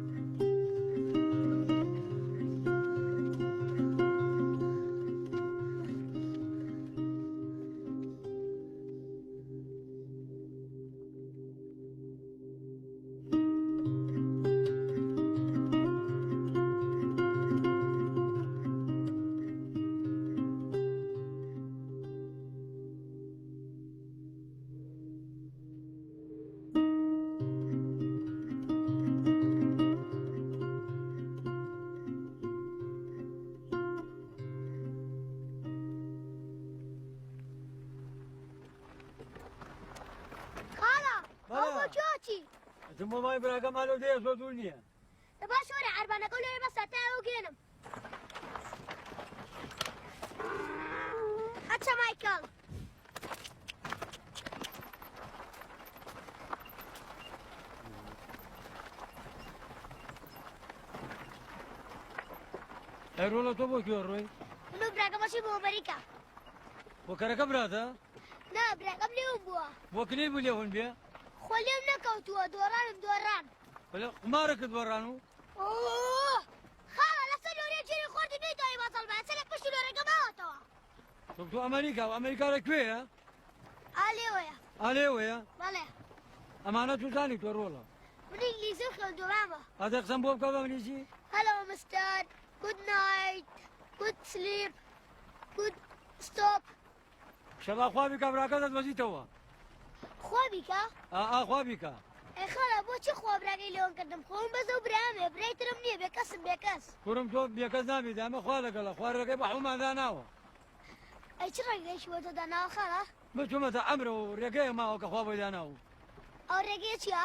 خاڵە ئەو بۆ کوێ ئەچی؟ ئەچم بۆ ماڵی براکەم ئالۆ دێ زۆر دوور نییە. دە باش وەرە عەربانەکەو لەوێ بەسە تا ئەو گەێنم. ئەچە مایکڵ. ئەی ڕۆڵە تۆ بۆ کوێ ڕۆی؟ من و براکەم ئەچین بۆ ئەمریکا. بۆ کەرەکە براتە؟ نا براکەم لێوم بووە. بۆ کلەی بوو لێون بێ؟ خۆ لێم نەکەوتووە دۆڕانم دۆڕان. بەلێ قومارە کرد دۆڕان و؟ ئۆه خاڵە لەسەر لۆرێ گیری خواردی نەیتوانی بازاڵ بایە چەنێک پشتی لۆرەکە ماوەتەوە. تۆ تۆ ئەمریکا و ئەمریکا لە کوێیە؟ ئا لێوەیە. ئا لێوەیە؟ بەڵێ. ئەمانە چوزانی تۆ ڕۆڵە؟ من ئینگلیزیم خوێندووە مامە. ئەدەی قسەم بۆ بکە بە ئینگلیزی؟ Hello mister good night good sleep good stop. شەبا خوا بیکا براکە دەدۆزیتەوە. خوا بیکا؟ ئا ئا خوا بیکا. ئەی خاڵە بۆچی خوا براکەی لێوان کردم خۆ من بەس ئەو برایەم هەیە برای ترم نییە بێکەسم بێکەس. کوڕم تۆ بێکەس نابیت ئەمە خوا لەگەڵە خوا ڕێگەی بە حەومان داناوە. ئەی چ ڕێگەیەکی بۆ تۆ داناوە خاڵە؟ من چوومەتە عەمرەوە و ڕێگەیەک ماوە کە خوا بۆی داناوم. ئەو ڕێگەیە چییە؟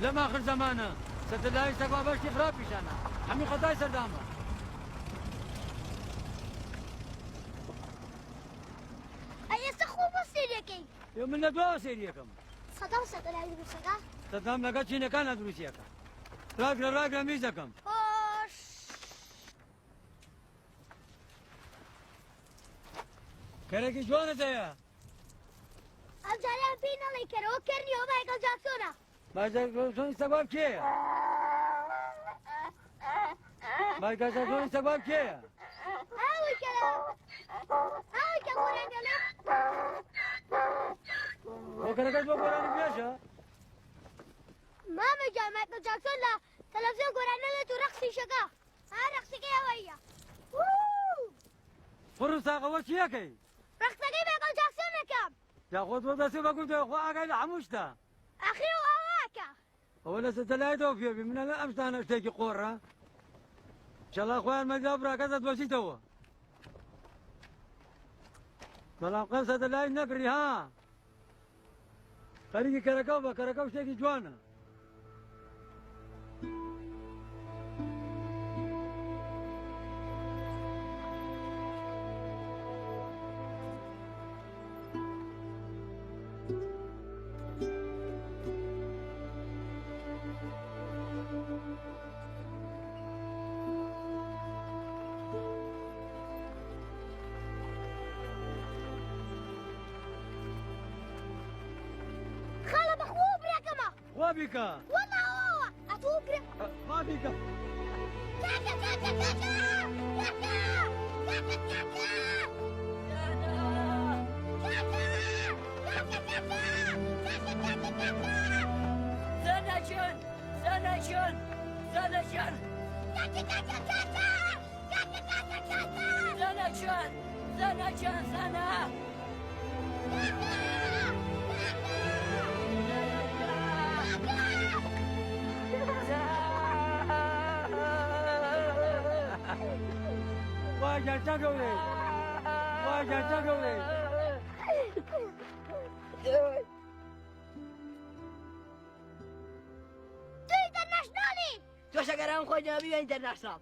لەم ئاخر زەمانە سەتەلایت سەگوا بەشتی خراپ پیشانە هەموو خەتای سەردامە. ئەی ئێستا خۆ بۆ سەیرەکەی؟ ئێ من لە دواوە سەیریەکەم. سەدام سەتەلایت دروستەکە؟ سەدام لەگەڵ چینەکانا دروستیەکە. ڕاگرە ڕاگرە میزەکەم. ئۆش. کەرێکی جوانت هەیە. ئەم جارەیان پێی نەڵێی کەرەوە کەر نییە ئەوە مایکڵ جاکسۆنە. مایکڵ جاکسۆن سەگواب کێیە؟ مایکڵ جاکسۆن سەگواب کێیە؟ ئەوەی کە ئەوەی کە خۆران دەڵێ. کەرەکەت بۆ گۆرانی بێژە؟ مامە گیان مایکل جاکسۆن لە تەلەفزیۆن گۆرانی دەڵێت و ڕەقسیشەکە ها ڕەقسەکەی ئەوەیە. قوڕ و ساغەوە چیەکەی؟ ڕەقسەکەی مایکل جاکسۆن ئەکەم. جا خۆت بۆ دەستی بە گوندەوە خوا ئاگای لە هەموو شتە. ئاخر ئەو ئاوا ئەکا. ئەوە لە سەتەلایتەوە پێ بی منە ئەم شتانە شتێکی قۆڕە. ئیشەڵا خۆیان مەگا براکە دەتبەچیتەوە. بەڵام قەت سەتەلایت نەکڕی ها. خەریکی کەرەکەو بە کەرەکەو شتێکی جوانە. خاڵە بەخوا و براکەمە خوا بیکە وەڵا ئەوە ئەتۆ برا خوا بیکە کاکە کاکە کاکە کاکە کاکە کاکە کاکە کاکە کاکە کاکە کاکە زانا گیان زانا گیان زانا گیان کاکە کاکە کاکە کاکە کاکە کاکە زانا گیان زانا گیان زانا خوا گیان چا گەورەی خوا گیان چا گەورەی تۆ ئینتەرناشناڵی تۆش ئەگەر ئەم خۆی دەبی بە ئینتەرناشناڵ.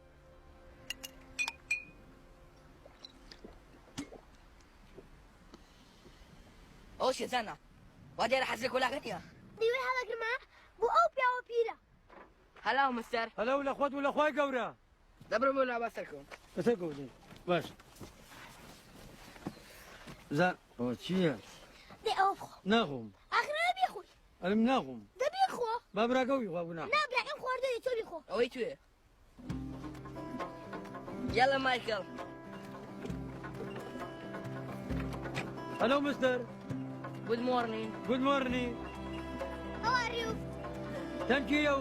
ئەوە چیە زانا وا دیارە حەز لە کۆلاکە نییە. دیوەی هەڵەگرمە بۆ ئەو پیاوە پیرە. هەلاو مستەر. هەلاو لە خۆت و لە خوای گەورە. دەبرم بۆ لا با سەرکەوم. بەسەرکەوە باش. زان ئەوە چییە؟ دەی ئەوە بخۆ. ناخۆم. ئاخر ئەوە بیخۆی. ئەرم ناخۆم. دە بیخۆ. با براکە بیخوا گوناح. نا براکەم خواردووی تۆ بیخۆ. ئەوەی توێ. یاڵا مایکڵ. هەلۆ مستەر. گود مۆرنینگ. گود مۆرنینگ. How are you? Thank you.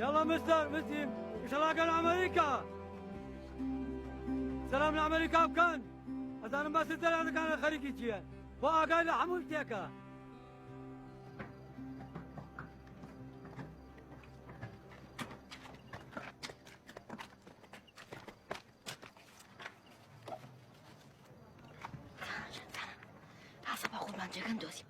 يلا مستر مسلم ان شاء الله كان امريكا سلام لە ئەمریکا بکەن ئەزانم باسی دەرانەکانە خەریکی چییە خۆ ئاگای لە هەموو شتێکە. تاسە بە قوربان جێگەم دۆزی.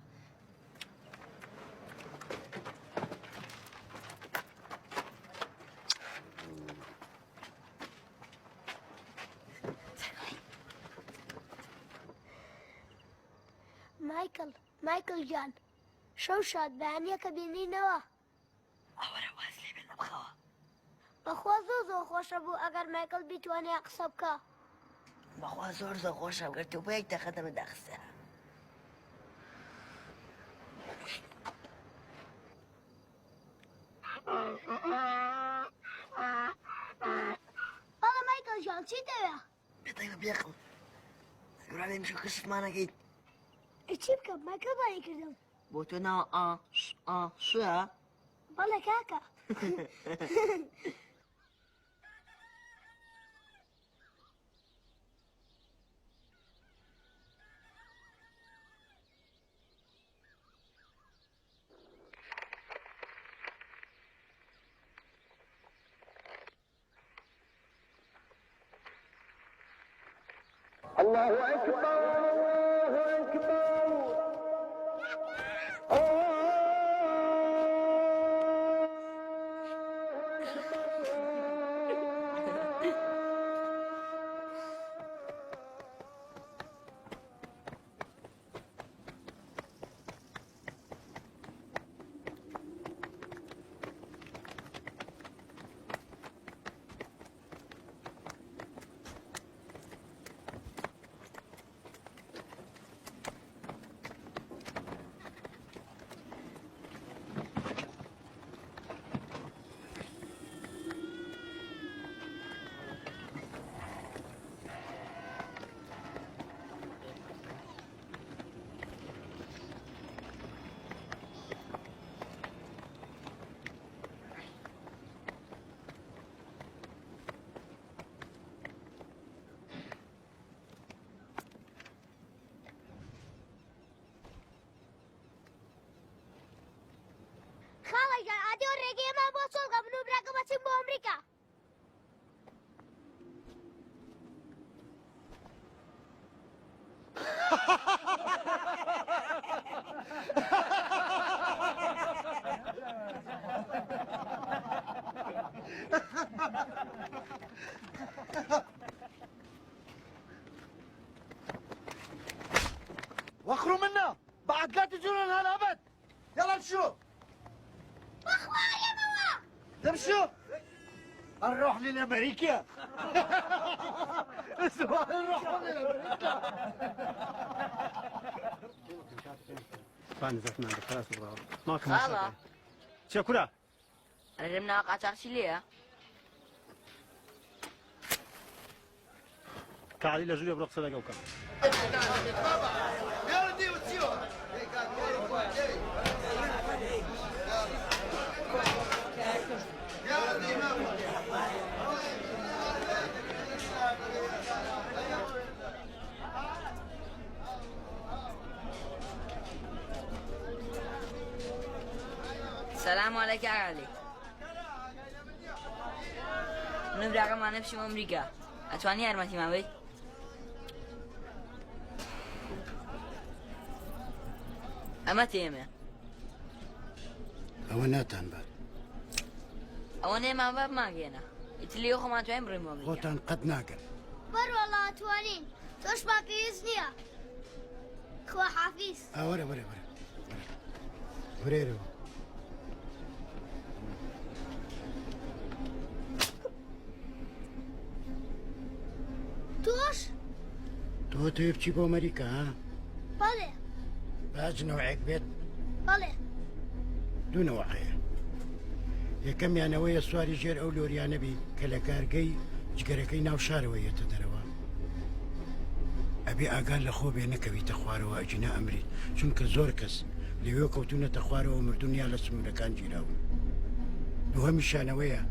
مایکڵ مایکڵ گیان شەو شاد بەیانیەکە بینینەوە. ئەوەرە واز لێ بێنە بخەوە. بەخوا زۆر زۆر خۆشە بوو ئەگەر مایکڵ بیتوانێ قسە بکا. بەخوا زۆر زۆر خۆشە گەر تۆ بۆ یەک دەقە دەمت داخستە. بەڵێ مایکڵ گیان چیت دەوێ؟ بێتەنگ بە بێقڵ گورانێ مشۆ کەشفمانەکەیت. ئەی چی بکەم مایکڵ بانی کردم. بۆ تۆ ناوە ئا ش ئا ش بەڵێ کاکە. الله أكبر الله أكبر بەچین بۆ ئەمریکا. وخروا منا بعد لا تجون لنا الابد يلا امشوا يا بابا امشوا نروح للامريكا اسمع نروح للامريكا خاڵە چێ کورە ئەرێ مناڵ قاچاخچی لێیە کاعلی لە ژوورێ بڕۆ قسە لەگەڵ بکە. سلام علیک علی من و براکەمانە بچیم ئەمریکا ئەتوانی یارمەتیمان بەی؟ ئەمە تێمە ئەوە ناتان بات ئەوە نێمان بە بمانگەێنە ئیتر لێ خۆمان توانین بڕۆین بۆ ئەمریکا خۆتان قەت ناگەن بەروەڵا توانین تۆشمان پێویست نییە خوا حافیز ئاوەرە وەرە وەرە وەرێرەوە تۆش تۆ تێ بچی بۆ ئەمریکا ها؟ بەڵێ باج نەوعێک بێت بەڵێ دوو نەوع هەیە یەکەمیان ئەوەیە سواری ژێر ئەو لۆریانە بی کە لە کارگەی جگەرەکەی ناو شارەوە یەتە دەرەوە ئەبێ ئاگات لە خۆ بێ نەکەویتە خوارەوە ئەگینا ئەمریت چونکە زۆر کەس لەوێ کەوتونەتە خوارەوە مردون یا لە سنوورەکان گیراون دووهەمیشیان ئەوەیە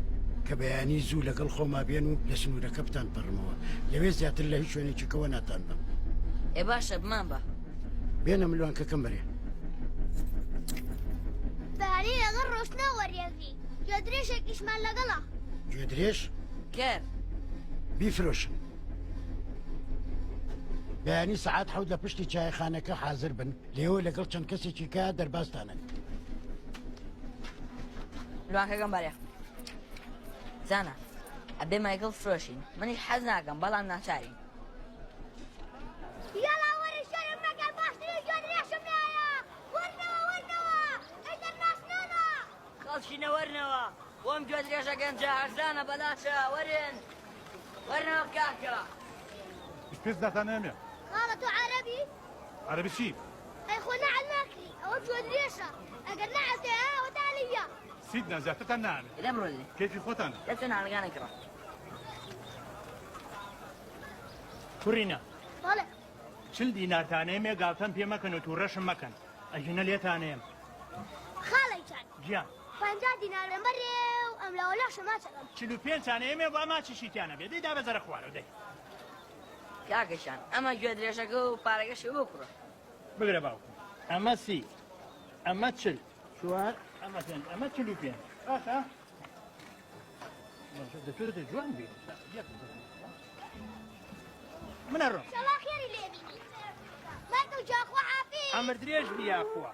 کە بەیانی زوو لەگەڵ خۆما بێن و لە سنوورەکە بتان پەڕمەوە لەوێ زیاتر لە هیچ شوێنێکی کەوە ناتان بەم. ئێ باشە بمان بە. بێنە ملوانکەکەم بەرێ. بەیانی لەگەڵ ڕۆشتنە وەریەگری گوێدرێژێکیشمان لەگەڵە. گوێدرێژ؟ کەر. بیفرۆشن. بەیانی سەعات حەوت لە پشتی چایخانەکە حازر بن لێوە لەگەڵ چەند کەسێکی کە دەربازتانن. ملوانکەکەم بەرێ. زانا ئەبێ مایکڵ فرۆشین منیش حەز ناکەم بەڵام ناچارین. یاڵا وەرە شەرم مەکەن باشترین گوێدرێژم لایە وەرنەوە وەرنەوە ئینتەرناسناڵە. خەڵکینە وەرنەوە بۆم گوێدرێژە گەنجە هەرزانە بەلاشە وەرن وەرنەوە کاکە. پێت ناتانەمێ. خاڵە تۆ عەرەبی؟ عەرەبی چی؟ ئەی خۆ نەعل ناکری ئەوە گوێدرێژە ئەگەر نەعل تێیە ئەوە تالیە. سیدنا زیاترتان نامێ. لێم ڕۆ لێ. کەیفی خۆتانە. دەچۆ ناڵەکانە کڕە. کوڕینە. بەڵێ. 40 دینارتانەیەمێ گاڵتەم پێ مەکەن و تووڕەشم مەکەن ئەگینە لێتانەیەم. خاڵەی جان. گیان. 50 دینارم بەرێ و ئەم لاوە لاشە ماچەکەم. 45 تانەیەمێ با ماچیشی تیا نەبێ دەی دابەزەرە خوارەوە دەی. کاکەشان ئەمە گوێدرێژەکە و پارەکەشی بکڕە. بگرە باوکم ئەمە 30 ئەمە 40 چوار ئەمە پێنج ئەمە 45 باشە دەتوێت جوان بێ من ئەڕۆم. شەڵا خێری لێ بینی. مایکڵ جان خوا حافیز. عەمر درێژ بی یاخوا.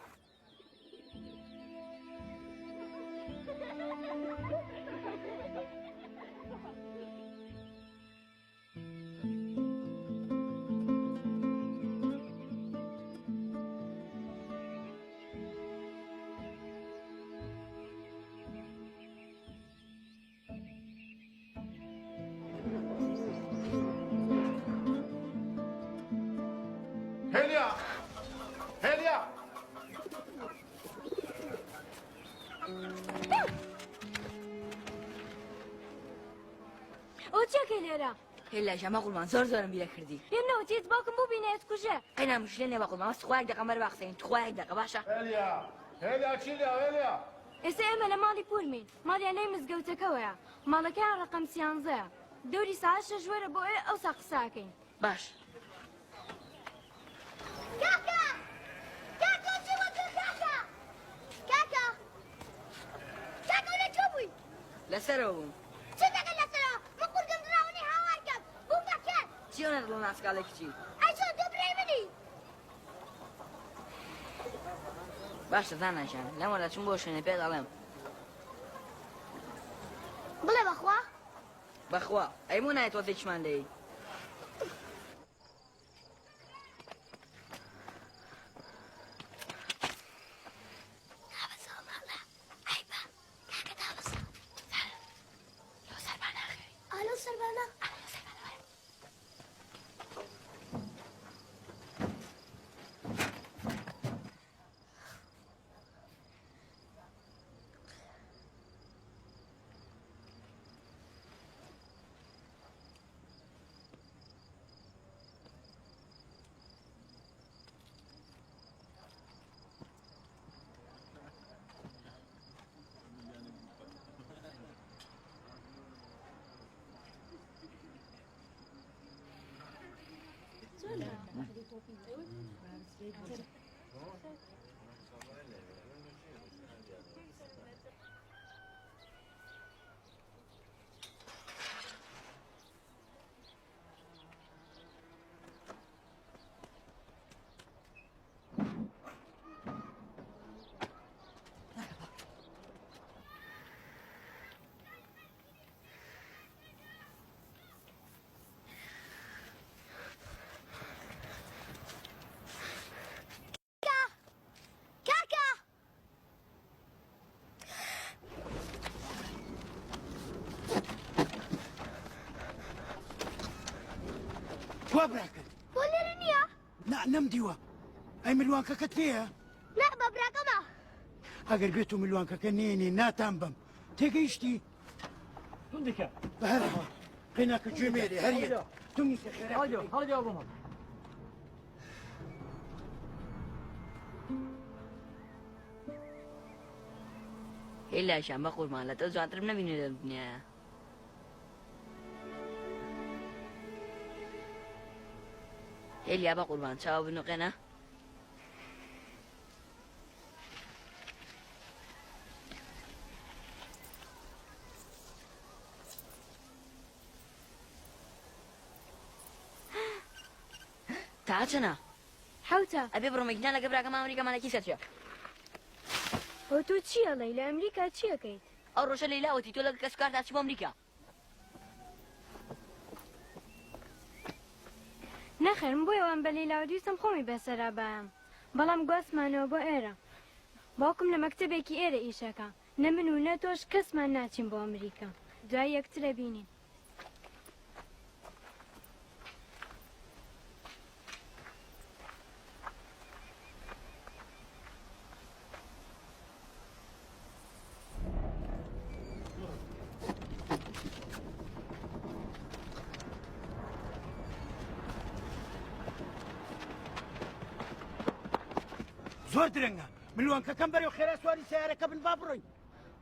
هێلیا هێلیا ئەوە چیەکەی لێرە؟ هێلا ژەمە قوربان زۆر زۆرم بیرە کردی. پێم نەوتیت باوکم ببینێ ئەتکوژێ. قەینا مشکلە نیە بە قوربان بەس تخوا یەک دەقە مەرە با قسەین تخوا یەک دەقە باشە. هێلیا هێلیا چیلیا هێلیا. ئێستا ئێمە لە ماڵی پوورمین ماڵیان لای مزگەوتەکەوەیە ماڵەکەیان ڕەقەم سیانزەیە دەوری سەعات شەش وەرە بۆ ئێ ئەوسا قسە ئەکەین. باش. کاکە کاکە چی بۆ تۆ کاکە کاکە کاکە لە کوێ بووی؟ لەسەرەوە بووم. چ دەکەی لەسەرەوە؟ من قورگم دراونی هاوار کەم. بووم بە کێر. چی ئەونە دڵ ناسکاڵی کچی؟ ئەی چۆن تۆ برای منی؟ باشە زانا گیان لەمەوە دەچم بۆ شوێنێ پێت ئەڵێم. بڵێ بەخوا؟ بەخوا. ئەی بۆ نایە تۆزێکیشمان دەی؟ کاکە کوا براکەت؟ بۆ لێرە نییە؟ نا نەمدیوە. ئەی ملوانکەکەت پێیە؟ نا بە براکەمە. ئەگەر بێت و ملوانکەکە نێنێ ناتان بەم. تێگەیشتی؟ توندیکە. بە هەر حاڵ قەیناکە گوێ مێرێ هەر یەک. توندیکە خێرا. هەڵگەوە هەڵگەوە بۆ ماڵ. هێلا گیان بەقوربان لە تۆ جوانترم نەبینی لەم دنیایە. هێلیا بەقوربان چاو بنوقێنە. تا چەنە؟ حەوتە. ئەبێ بڕۆم گیان لەگە براکەم ئەمریکا مانە کیسە چیە؟ ئەو تۆ چی ئەڵێی لە ئەمریکا چی ئەکەیت؟ ئەو ڕۆژە لەیلا وتی تۆ لەگە کەسوکارتا چی بۆ ئەمریکا. نەخێر من بۆیە وام بە لەیلا وت ویستم خۆمی بەسەرا بایەم بەڵام گواستمانەوە بۆ ئێرە باوکم لە مەکتەبێکی ئێرە ئیشەکا نە من و نە تۆش کەسمان ناچین بۆ ئەمریکا دوای یەکتر ئەبینین. زۆر درەنگە ملوانکەکەم بەرەو خێرا سواری سیارەکە بن با بڕۆین.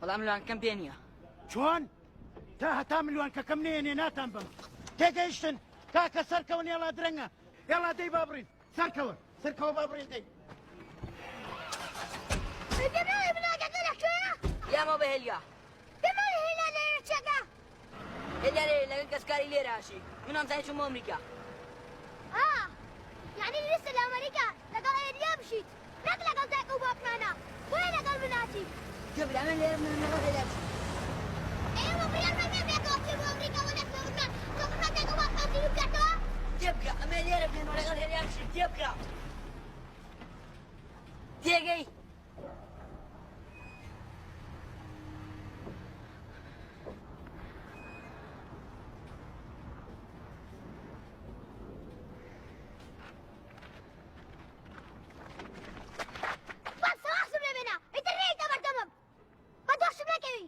وەڵام ملوانکەم پێ نییە. چۆن؟ تا هەتا ملوانکەکەم نێنێ ناتان بم. تێگەیشتن کاکە سەرکەون ێڵا درەنگە ێڵا دەی با بڕین سەرکەوە سەرکەوە با بڕین دەی. پێم ملوانکەکە لەکوێیە؟ یامەوە بە هێلیا. پێم هێلا لێرە چەکە. هێلیا لێرە لەگەڵ کەسوکاری لێرە ئەژی. من وامزانی چووم بۆ ئەمریکا. ئا یەعنی ویستت لە ئەمریکا لەگەڵ ئێلیا بژیت نەک لەگەڵ دایک و باوکمانا بۆیە لەگەڵ من هاتی. گوێ بدە ئەمن لێرە من لەگەڵ هێلیا بژیم. ئێمە بڕیارمان نا پێکەوە بچین بۆ ئەمریکا بۆ لای خێوەتمان تۆ بڕوا دایک و باوکمان زیندوو بکاتەوە؟ تێبگە ئەمە لێرە بێن و لەگەڵ هێلیا بژیم تێبگە تێگەی. بەس سەواسم لێ بێنە ئیتر نەیەیتە بەردەمم بە دۆشم نەکەوی.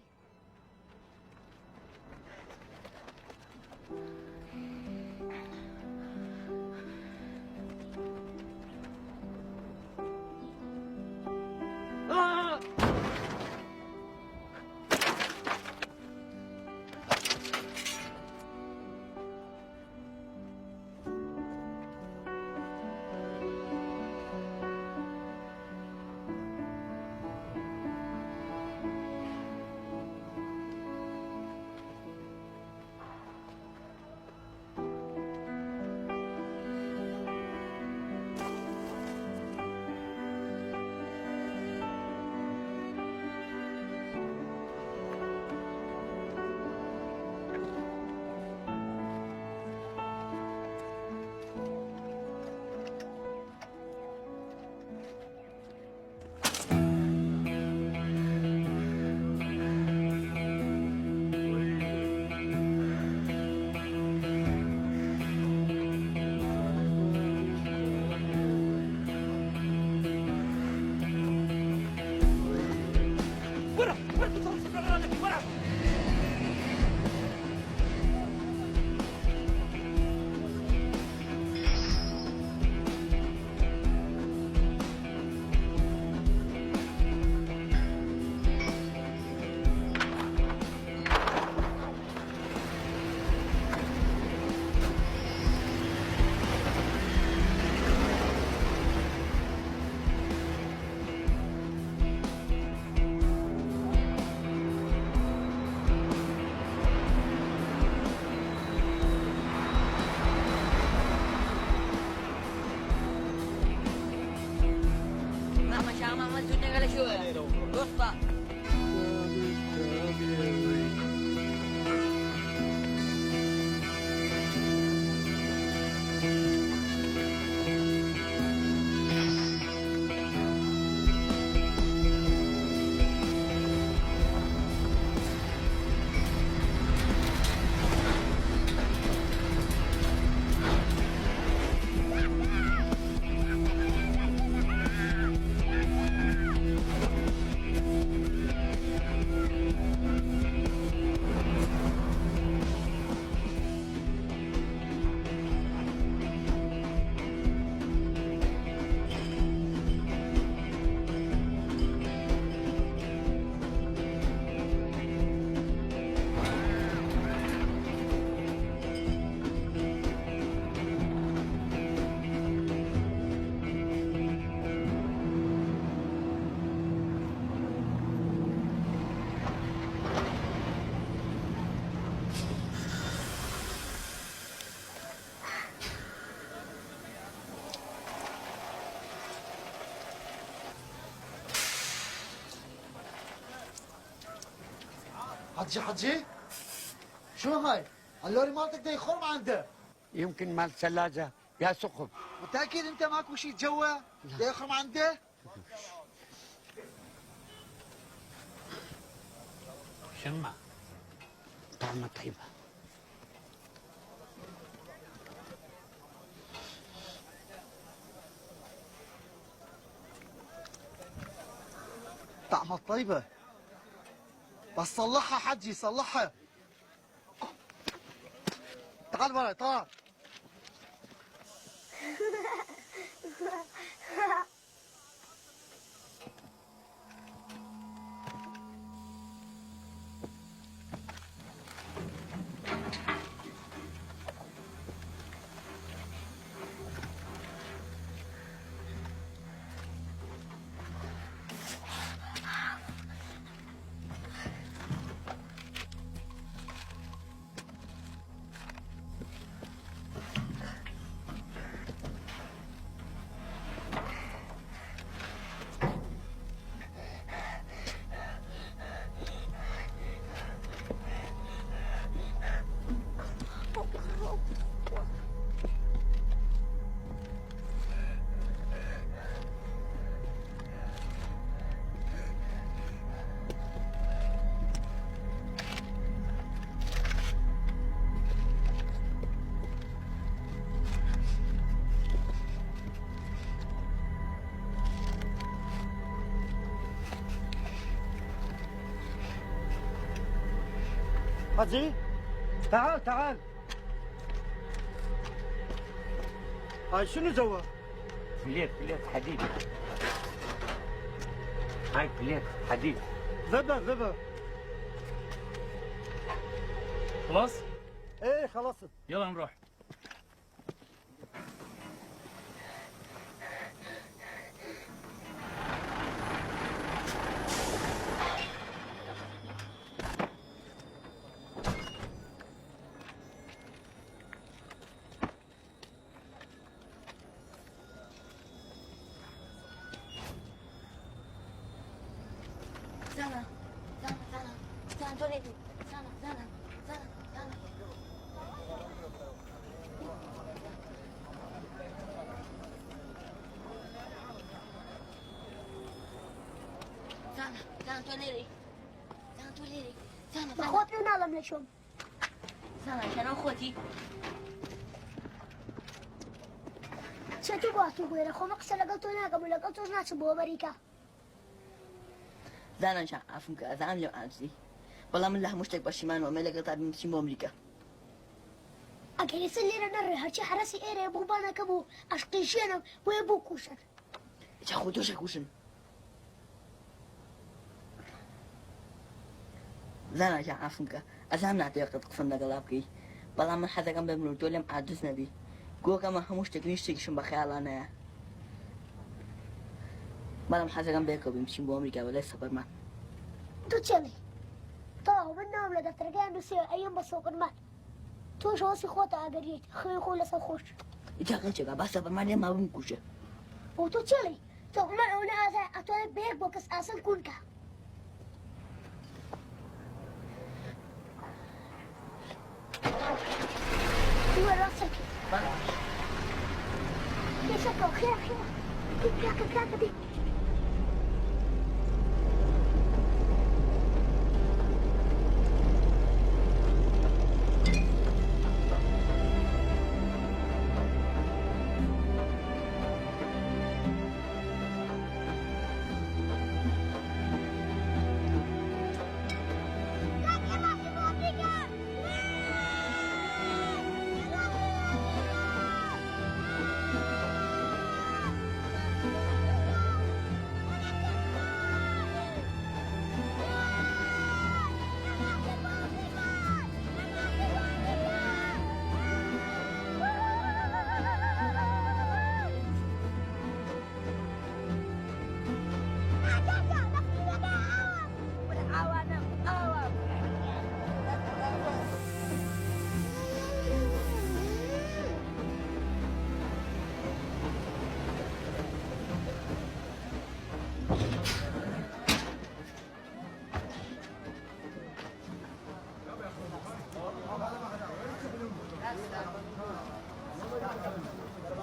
لەکوێیە؟ دۆستا. حجي حجي شو هاي؟ اللوري مالتك ده يخرم عنده يمكن مال ثلاجة يا ثقب متأكد انت ماكو شيء جوا؟ ده يخرم عنده؟ شمع طعمة طيبة طعمها طيبة بس صلحها حجي صلحها تعال وراي تعال حجي تعال تعال هاي شنو جوا؟ plate plate حديد هاي plate حديد ذبه ذبه خلاص ايه خلصت يلا نروح زانا زانا زانا زانا تۆ لێتی زانا زانا زانا زانا زانا زانا تۆ لێری زانا تۆ لێری زانا زانا بەخوا پێ ناڵم لە چۆم زانا چەنەو خۆتی چەتوو بۆ هاتوو بۆێرە خۆمە قسە لەگەڵ تۆ ناکەم و لەگەڵ تۆش ناچم بۆ ئەمریکا زانا جان عەفوم کە ئەزانم لێم عاجزی بەڵام من لە هەموو شتێک پەشیمانم ئەمەی لەگەڵتا بیم بچین بۆ ئەمریکا ئەگەر ئێستا لێرە نەڕێ هەرچی حەرەسی ئێرەیە بۆمبانەکەم و ئەشقی ژیانم بۆیە بۆ کوشن جا خۆ تۆش ئەکوشن زانا جان عەفوم کە ئەزانم ناتەوێ قەت قسەم لەگەڵا بکەی بەڵام من حەزەکەم بمرم و تۆ لێم عاجز نەبی گۆکەمە هەموو شتێک هیچ شتێکیشم بە خەیاڵا نایە بەڵام حەزەکەم بەیەکەوە بین بچین بۆ ئەمریکا بەلای سەبەرمان تۆ چێڵی تەواو من ناوم لە دەفتەرەکەیان نووسیوە ئەیەم بە سۆپەرمان تۆش هەوەسی خۆتە ئەگەر یەیت خوێن خۆ لەسەر خۆش ئیجا قەیچێکا با سەبەرمان لێما بمکوژێ بۆ تۆ چێڵی؟ سۆپەرمان ئەوەنە ئازایە ئەتوانێت بە یەک بۆکس ئاسن کون کا. وەرە سەرکە. پێشەکەوە خێرا خێرا. کاکە کاکە دێ.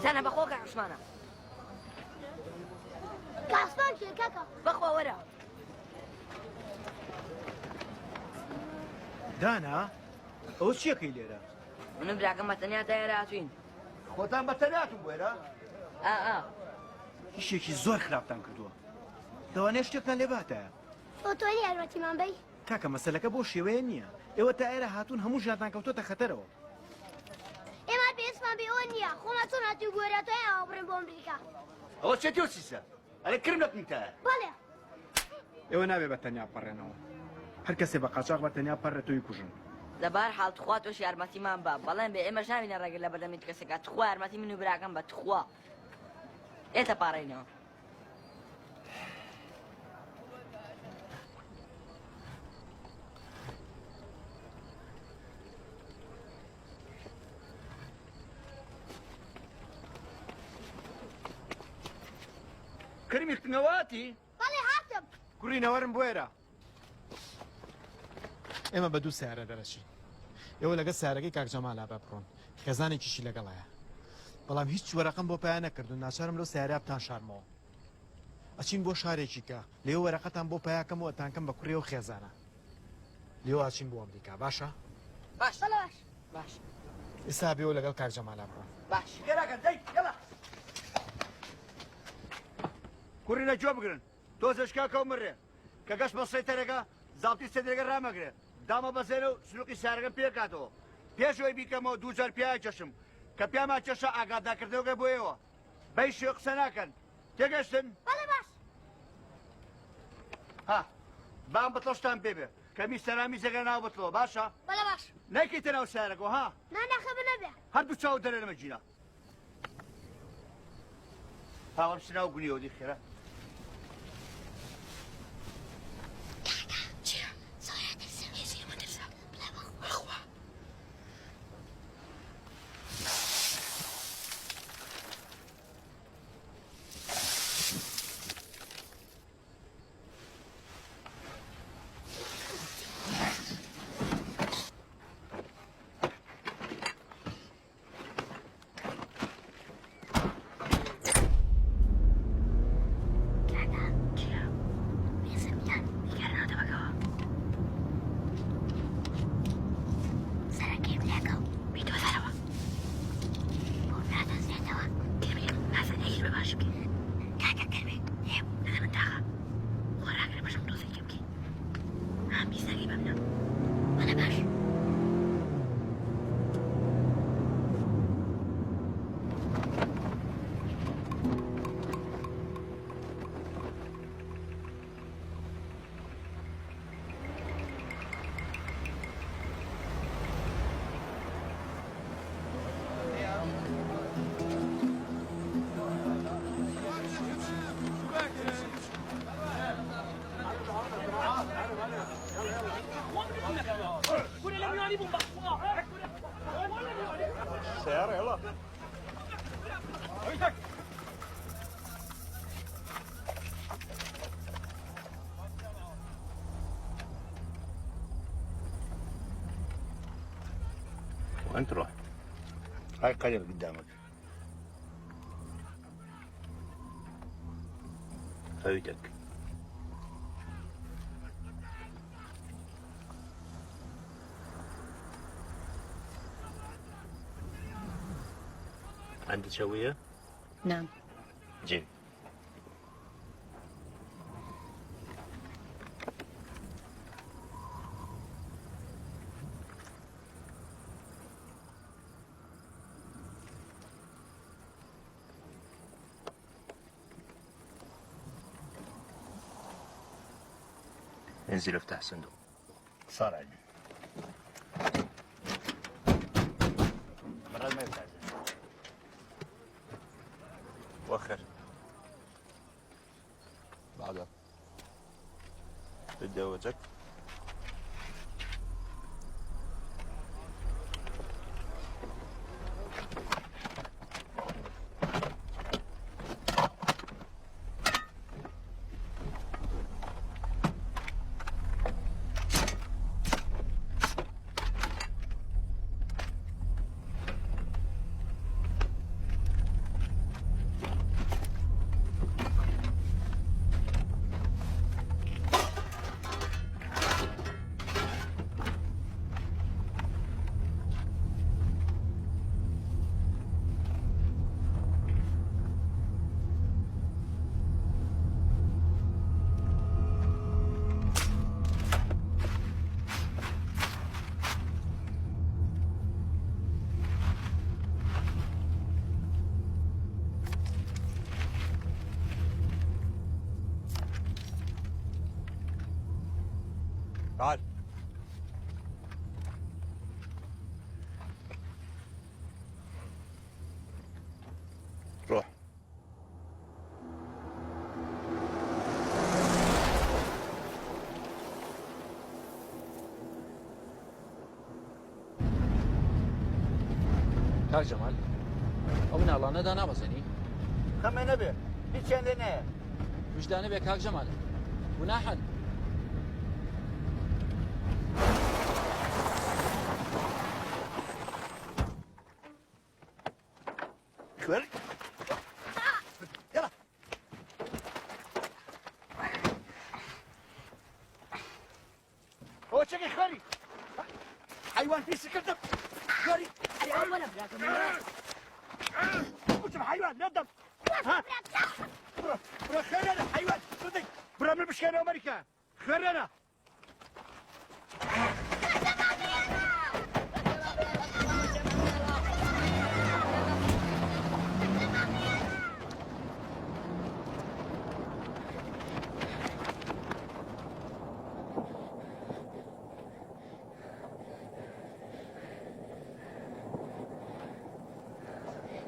زانا بەخۆ کاک عوسمانە. کاک عوسمان کێ کاکە؟ بەخوا وەرە. دانا ئەوە چیەکەی لێرە؟ منم براکەم بە تەنیا تا ئێرە هاتوین. خۆتان بە تەنیا هاتوون بۆ ئێرە؟ ئا ئا. ئیشێکی زۆر خراپتان کردووە. لەوانەیە شتێکتان لێ بهاتایە. تۆ توانی یارمەتیمان بەی؟ کاکە مەسەلەکە بەو شێوەیە نییە. ئێوە تا ئێرە هاتوون هەموو ژیانتان کەوتۆتە خەتەرەوە. ئێمە پێویستمان بە ئێوە نییە. خۆمان چۆن هاتووین بۆ ئێرە توانی ئاوا بڕۆین بۆ ئەمریکا. ئەوە چێتی و سیسە؟ ئەرێ کرم لە پنتایە. بەڵێ. ئێوە نابێ بە تەنیا بپەڕێنەوە. هەر کەسێ بە قاچاخ بە تەنیا بپەڕێتەوە ئیکوژن. لە بەهەر حاڵ تخوا تۆش یارمەتیمان بە. بەڵێن بێ ئێمەش نابینە ڕێگر لە بەردەم هیچ کەسێکا. تخوا یارمەتی من و براکەم بە تخوا. ئێتە پاڕێینەوە. کرمی تنەواتی؟ بەڵێ هاتم. کوڕی نەوەرم بۆ ئێرە. ئێمە بە دوو سەیارە دەرەچین. ئێوە لەگەڵ سەیارەکەی کاک جەمالا بە بڕۆن. خێزانێکیشی لەگەڵایە. بەڵام هیچ وەرەقەم بۆ پەیا نەکردوون ناچارم لەو سەیارەیە بتانشارمەوە. ئەچین بۆ شارێکی کە لەوێ وەرەقەتان بۆ پەیا کەم و ئەتانکەم بە کوڕی ئەو خێزانە. لێوە ئەچین بۆ ئەمریکا باشە؟ باش بەڵێ باش. باش. ئێستا بێوە لەگەڵ کاک جەمالا بڕۆن. باش. خێراکەن دەی یەڵا. کوڕینە گوێ بگرن تۆزێ شکاکە و مڕێ کە گەشت بە سەیتەرەکە زابتی سەدرەکە ڕامەگرێ دامە بەزێنە و سنوقی سارەکەم پێکاتەوە پێش ئەوەی بیکەمەوە دوو جار پیایا کێشم کە پیامان کێشا ئاگادارکردنەوەکە بۆ ئێوە بەی شێوە قسە ناکەن تێگەشتن؟ بەڵێ باش. ها بام بتڵشتان پێ بێ کە میسەرا میزەکە ناو بتڵەوە باشە؟ بەڵێ باش. نەیکەیتە ناو سیارەکەوە ها؟ نا نا خەمە نەبێ. هەردوو چاوت دەرێنمە گیرا. هاوەم سناو گونیەوە دی خێرا. انت روح. هاي قرية قدامك. هويتك. عندك هوية؟ نعم. جيب. انزل افتح الصندوق. صار عندي. مرات ما يفتح. وخر. بعدها تتجوزك. تعال. روح. کاک جەمال ئەو مناڵانە دانابەزێنی؟ خەمێ نەبێ هیچیان لێ نایە. ویژدانە بێ کاک جەمال گوناحن. خوێن يلا. هو چەکەی خوێری حیوان پیسی کردم خوێری. حیوان ولا براکەم. وتم حیوان نەدەم. ها بڕۆ بڕۆ خوێنەرە حیوان صدق بڕۆ من بشکێنە ئەمریکا خوێنەرە.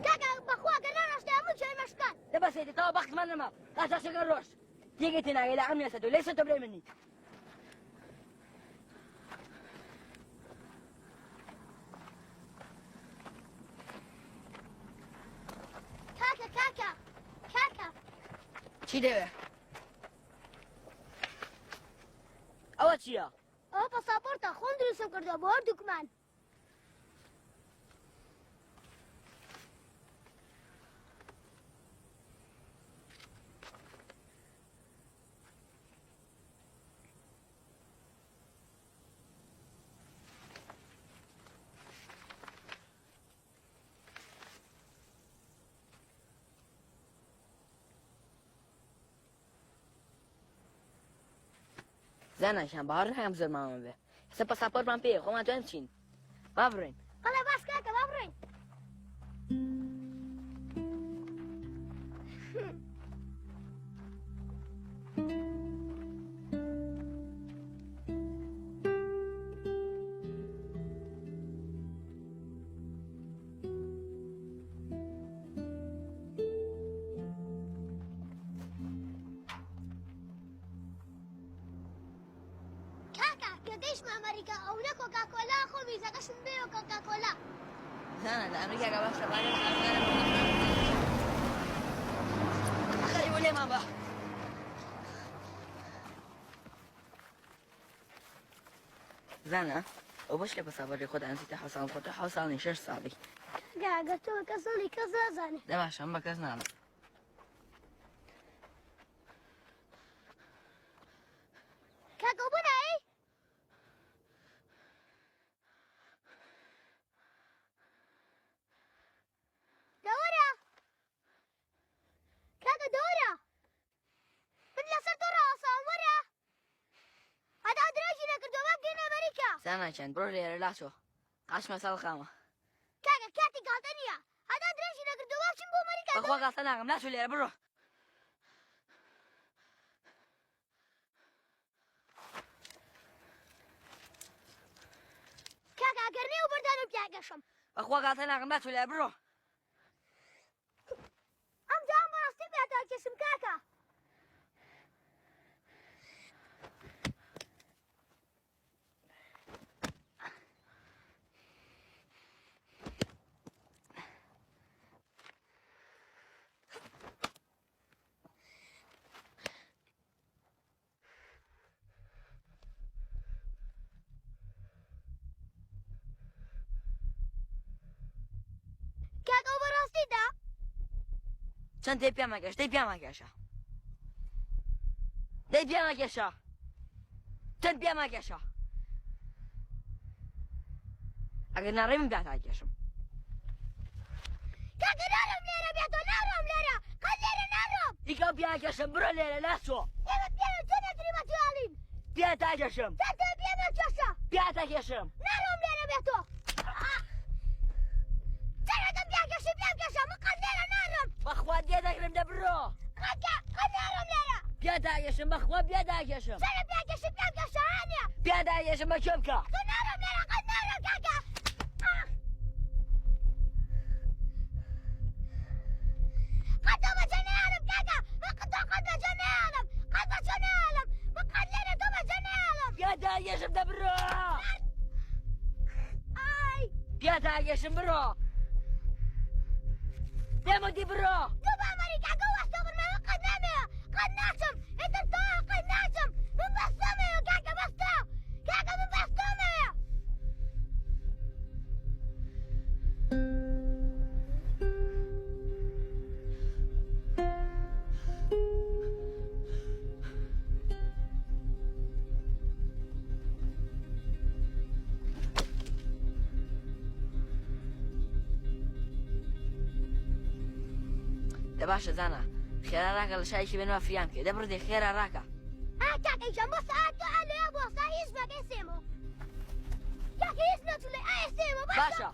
کاکە بەخوا گەر نەڕۆشتایە من چێنمە شکان. دە بەسێتی تەوا بەختمان نەما قاچاخچەکە ڕۆشت تێگەی تێناگەی لە عەمنیە سەتۆ لێی سەتۆ برای منیت. کاکە کاکە کاکە چی دەوێ؟ ئەوە چییە؟ ئەوە پاساپۆرتە خۆم دروستم کردووە بۆ هەردووکمان. زاناشان باوەڕ ناکەم زۆر ماوەم بێ ئێستا پاساپۆرتمان پێیە خۆمان توانین بچین با بڕۆین. بەڵێ باس کاکە با بڕۆین. کاکە کە گەیشتمە ئەمریکا ئەو نە کۆکاکۆلا خۆ ویزەکەشم بێوە کۆکاکۆلا. زانا لە ئەمریکا کە باشە خەریبوو لێمان بە. زانا. ئەو بەش لە پەسابەری خۆت ئەنسیتە حەو ساڵ خۆتە حەو ساڵی شەش ساڵی. کاکە ئەگەر تۆ بە کەس نەڵێی کەس نازانێ. دە باشە من بە کەس ناڵێم. کاکە ئەو بۆ نایەی؟ دەوەرە کاکە دەوەرە من لەسەر تۆ ڕاوەستاوم وەرە هەتا درێژی نەکردووە با بگەینە ئەمریکا. زانا گیان بڕۆ لێرە لاچۆ قاچمە ساڵ خامە. کاکە کاتی گاڵتە نییە هەتا درێژی نەکردووە با بچین بۆ ئەمریکا. بەخوا گاڵتە ناکەم لاچۆ لێرە بڕۆ. کاکە ئەگەر نێو بەردان و پیاگەشم. بەخوا گاڵتە ناکەم لاچۆ لێرە بڕۆ. ئەم جام بەڕاستی پێتان کێشم کاکە. کاک ئەو بەڕاستیدا چەند دەی پێمەکێش دەی پێمەکێشە دەی پێمەکێشە چەند پێمەکێشە ئەگەر ناڕێ من پێتاکێشم کاکە ناڕۆم لێرە بێتۆ ناڕۆم لێرە قەت لێرە ناڕۆم. دیکە پیاکێشم بڕۆ لێرە لاچۆ. ئێمە پیاوین چۆن یەکتری بە توێڵین. پیاتاکێشم. تاتە پێمەکێشە. پیاتاکێشم. ناڕۆم لێرە بێتۆ. چەندەکەم پیاکێشی پیامکێشە من قەت لێرە ناڕۆم. بەخوا دێ دەگرم دە بڕۆ. قەت قەت ناڕۆم لێرە. پیاتاکێشم بەخوا پیاتاکێشم. چەندە پیاکێشی پیامکێشە هانیە. پیاتاکێشم بە کوێ بکە. تۆ ناڕۆم لێرە قەت ناڕۆم کاکە. قەت تۆ بەجێ نەیاڵم کاکە من قەت تۆ قەت بەجێ نەیاڵم قەت بەجێ نەیاڵم من قەت لێرە تۆ بەجێ نەیاڵم. پیاتاکێشم دە بڕۆ. ئای. پیاتاکێشم بڕۆ. دێمەتی بڕۆ. تۆ بە ئەمریکا گە وەستە بڕمە من قەت نامەوێ قەت ناچم ئیتر تەواو قەت ناچم من بەس تۆمەوێ کاکە بەس تۆ کاکە من بەس تۆمەوێ. دە باشە زانا خێرا ڕاکە لە شایەکی بێنەوە فریام بکەی دە بڕدێ خێرا ڕاکە. ئا کاکە گیان بۆ سەعات تۆ ئا لەوێ بۆ سا هیچ مەکەی سێمۆ کاکە هیچ نەچوو لێ ئایا سێمۆ باشە. باشە.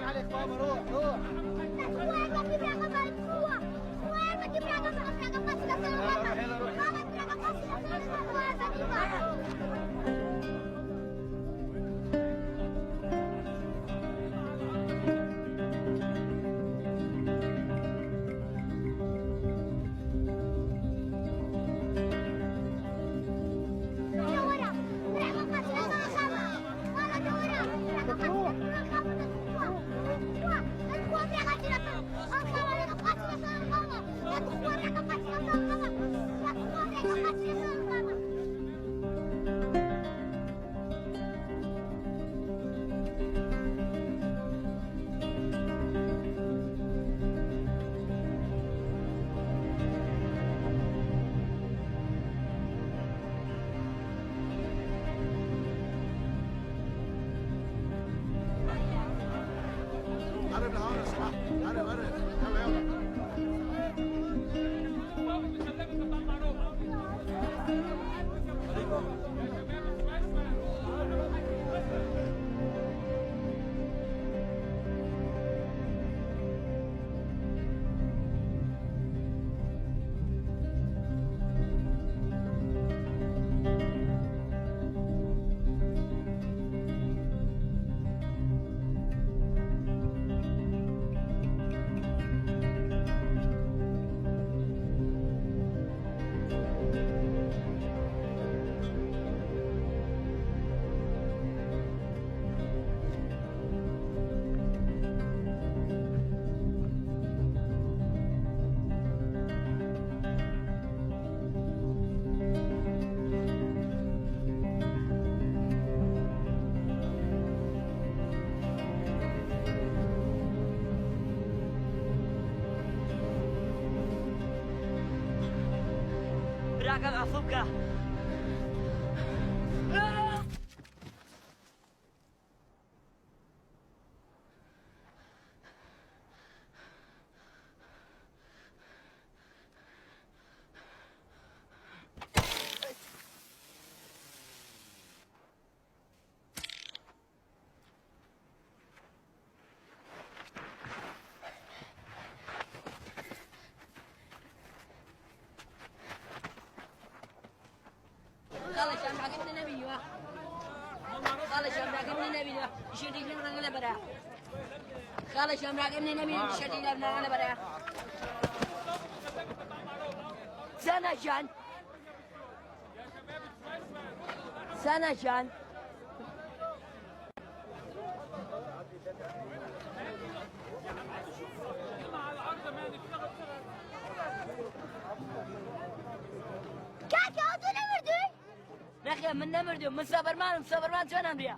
عليك بابا روح روح. قرب لهون لو سمحت قرب قرب يلا يلا. براکەم عەفو بکە. خاڵە شەمراکەم نێ نەبینی شەتی لە بناوانە بەرە سانا جان سانا جان کاکە ئەو تۆ نەمردووی؟ نەخێر من نەمردووم من سەبەرمانم سەبەرمان چۆن ئەمریە؟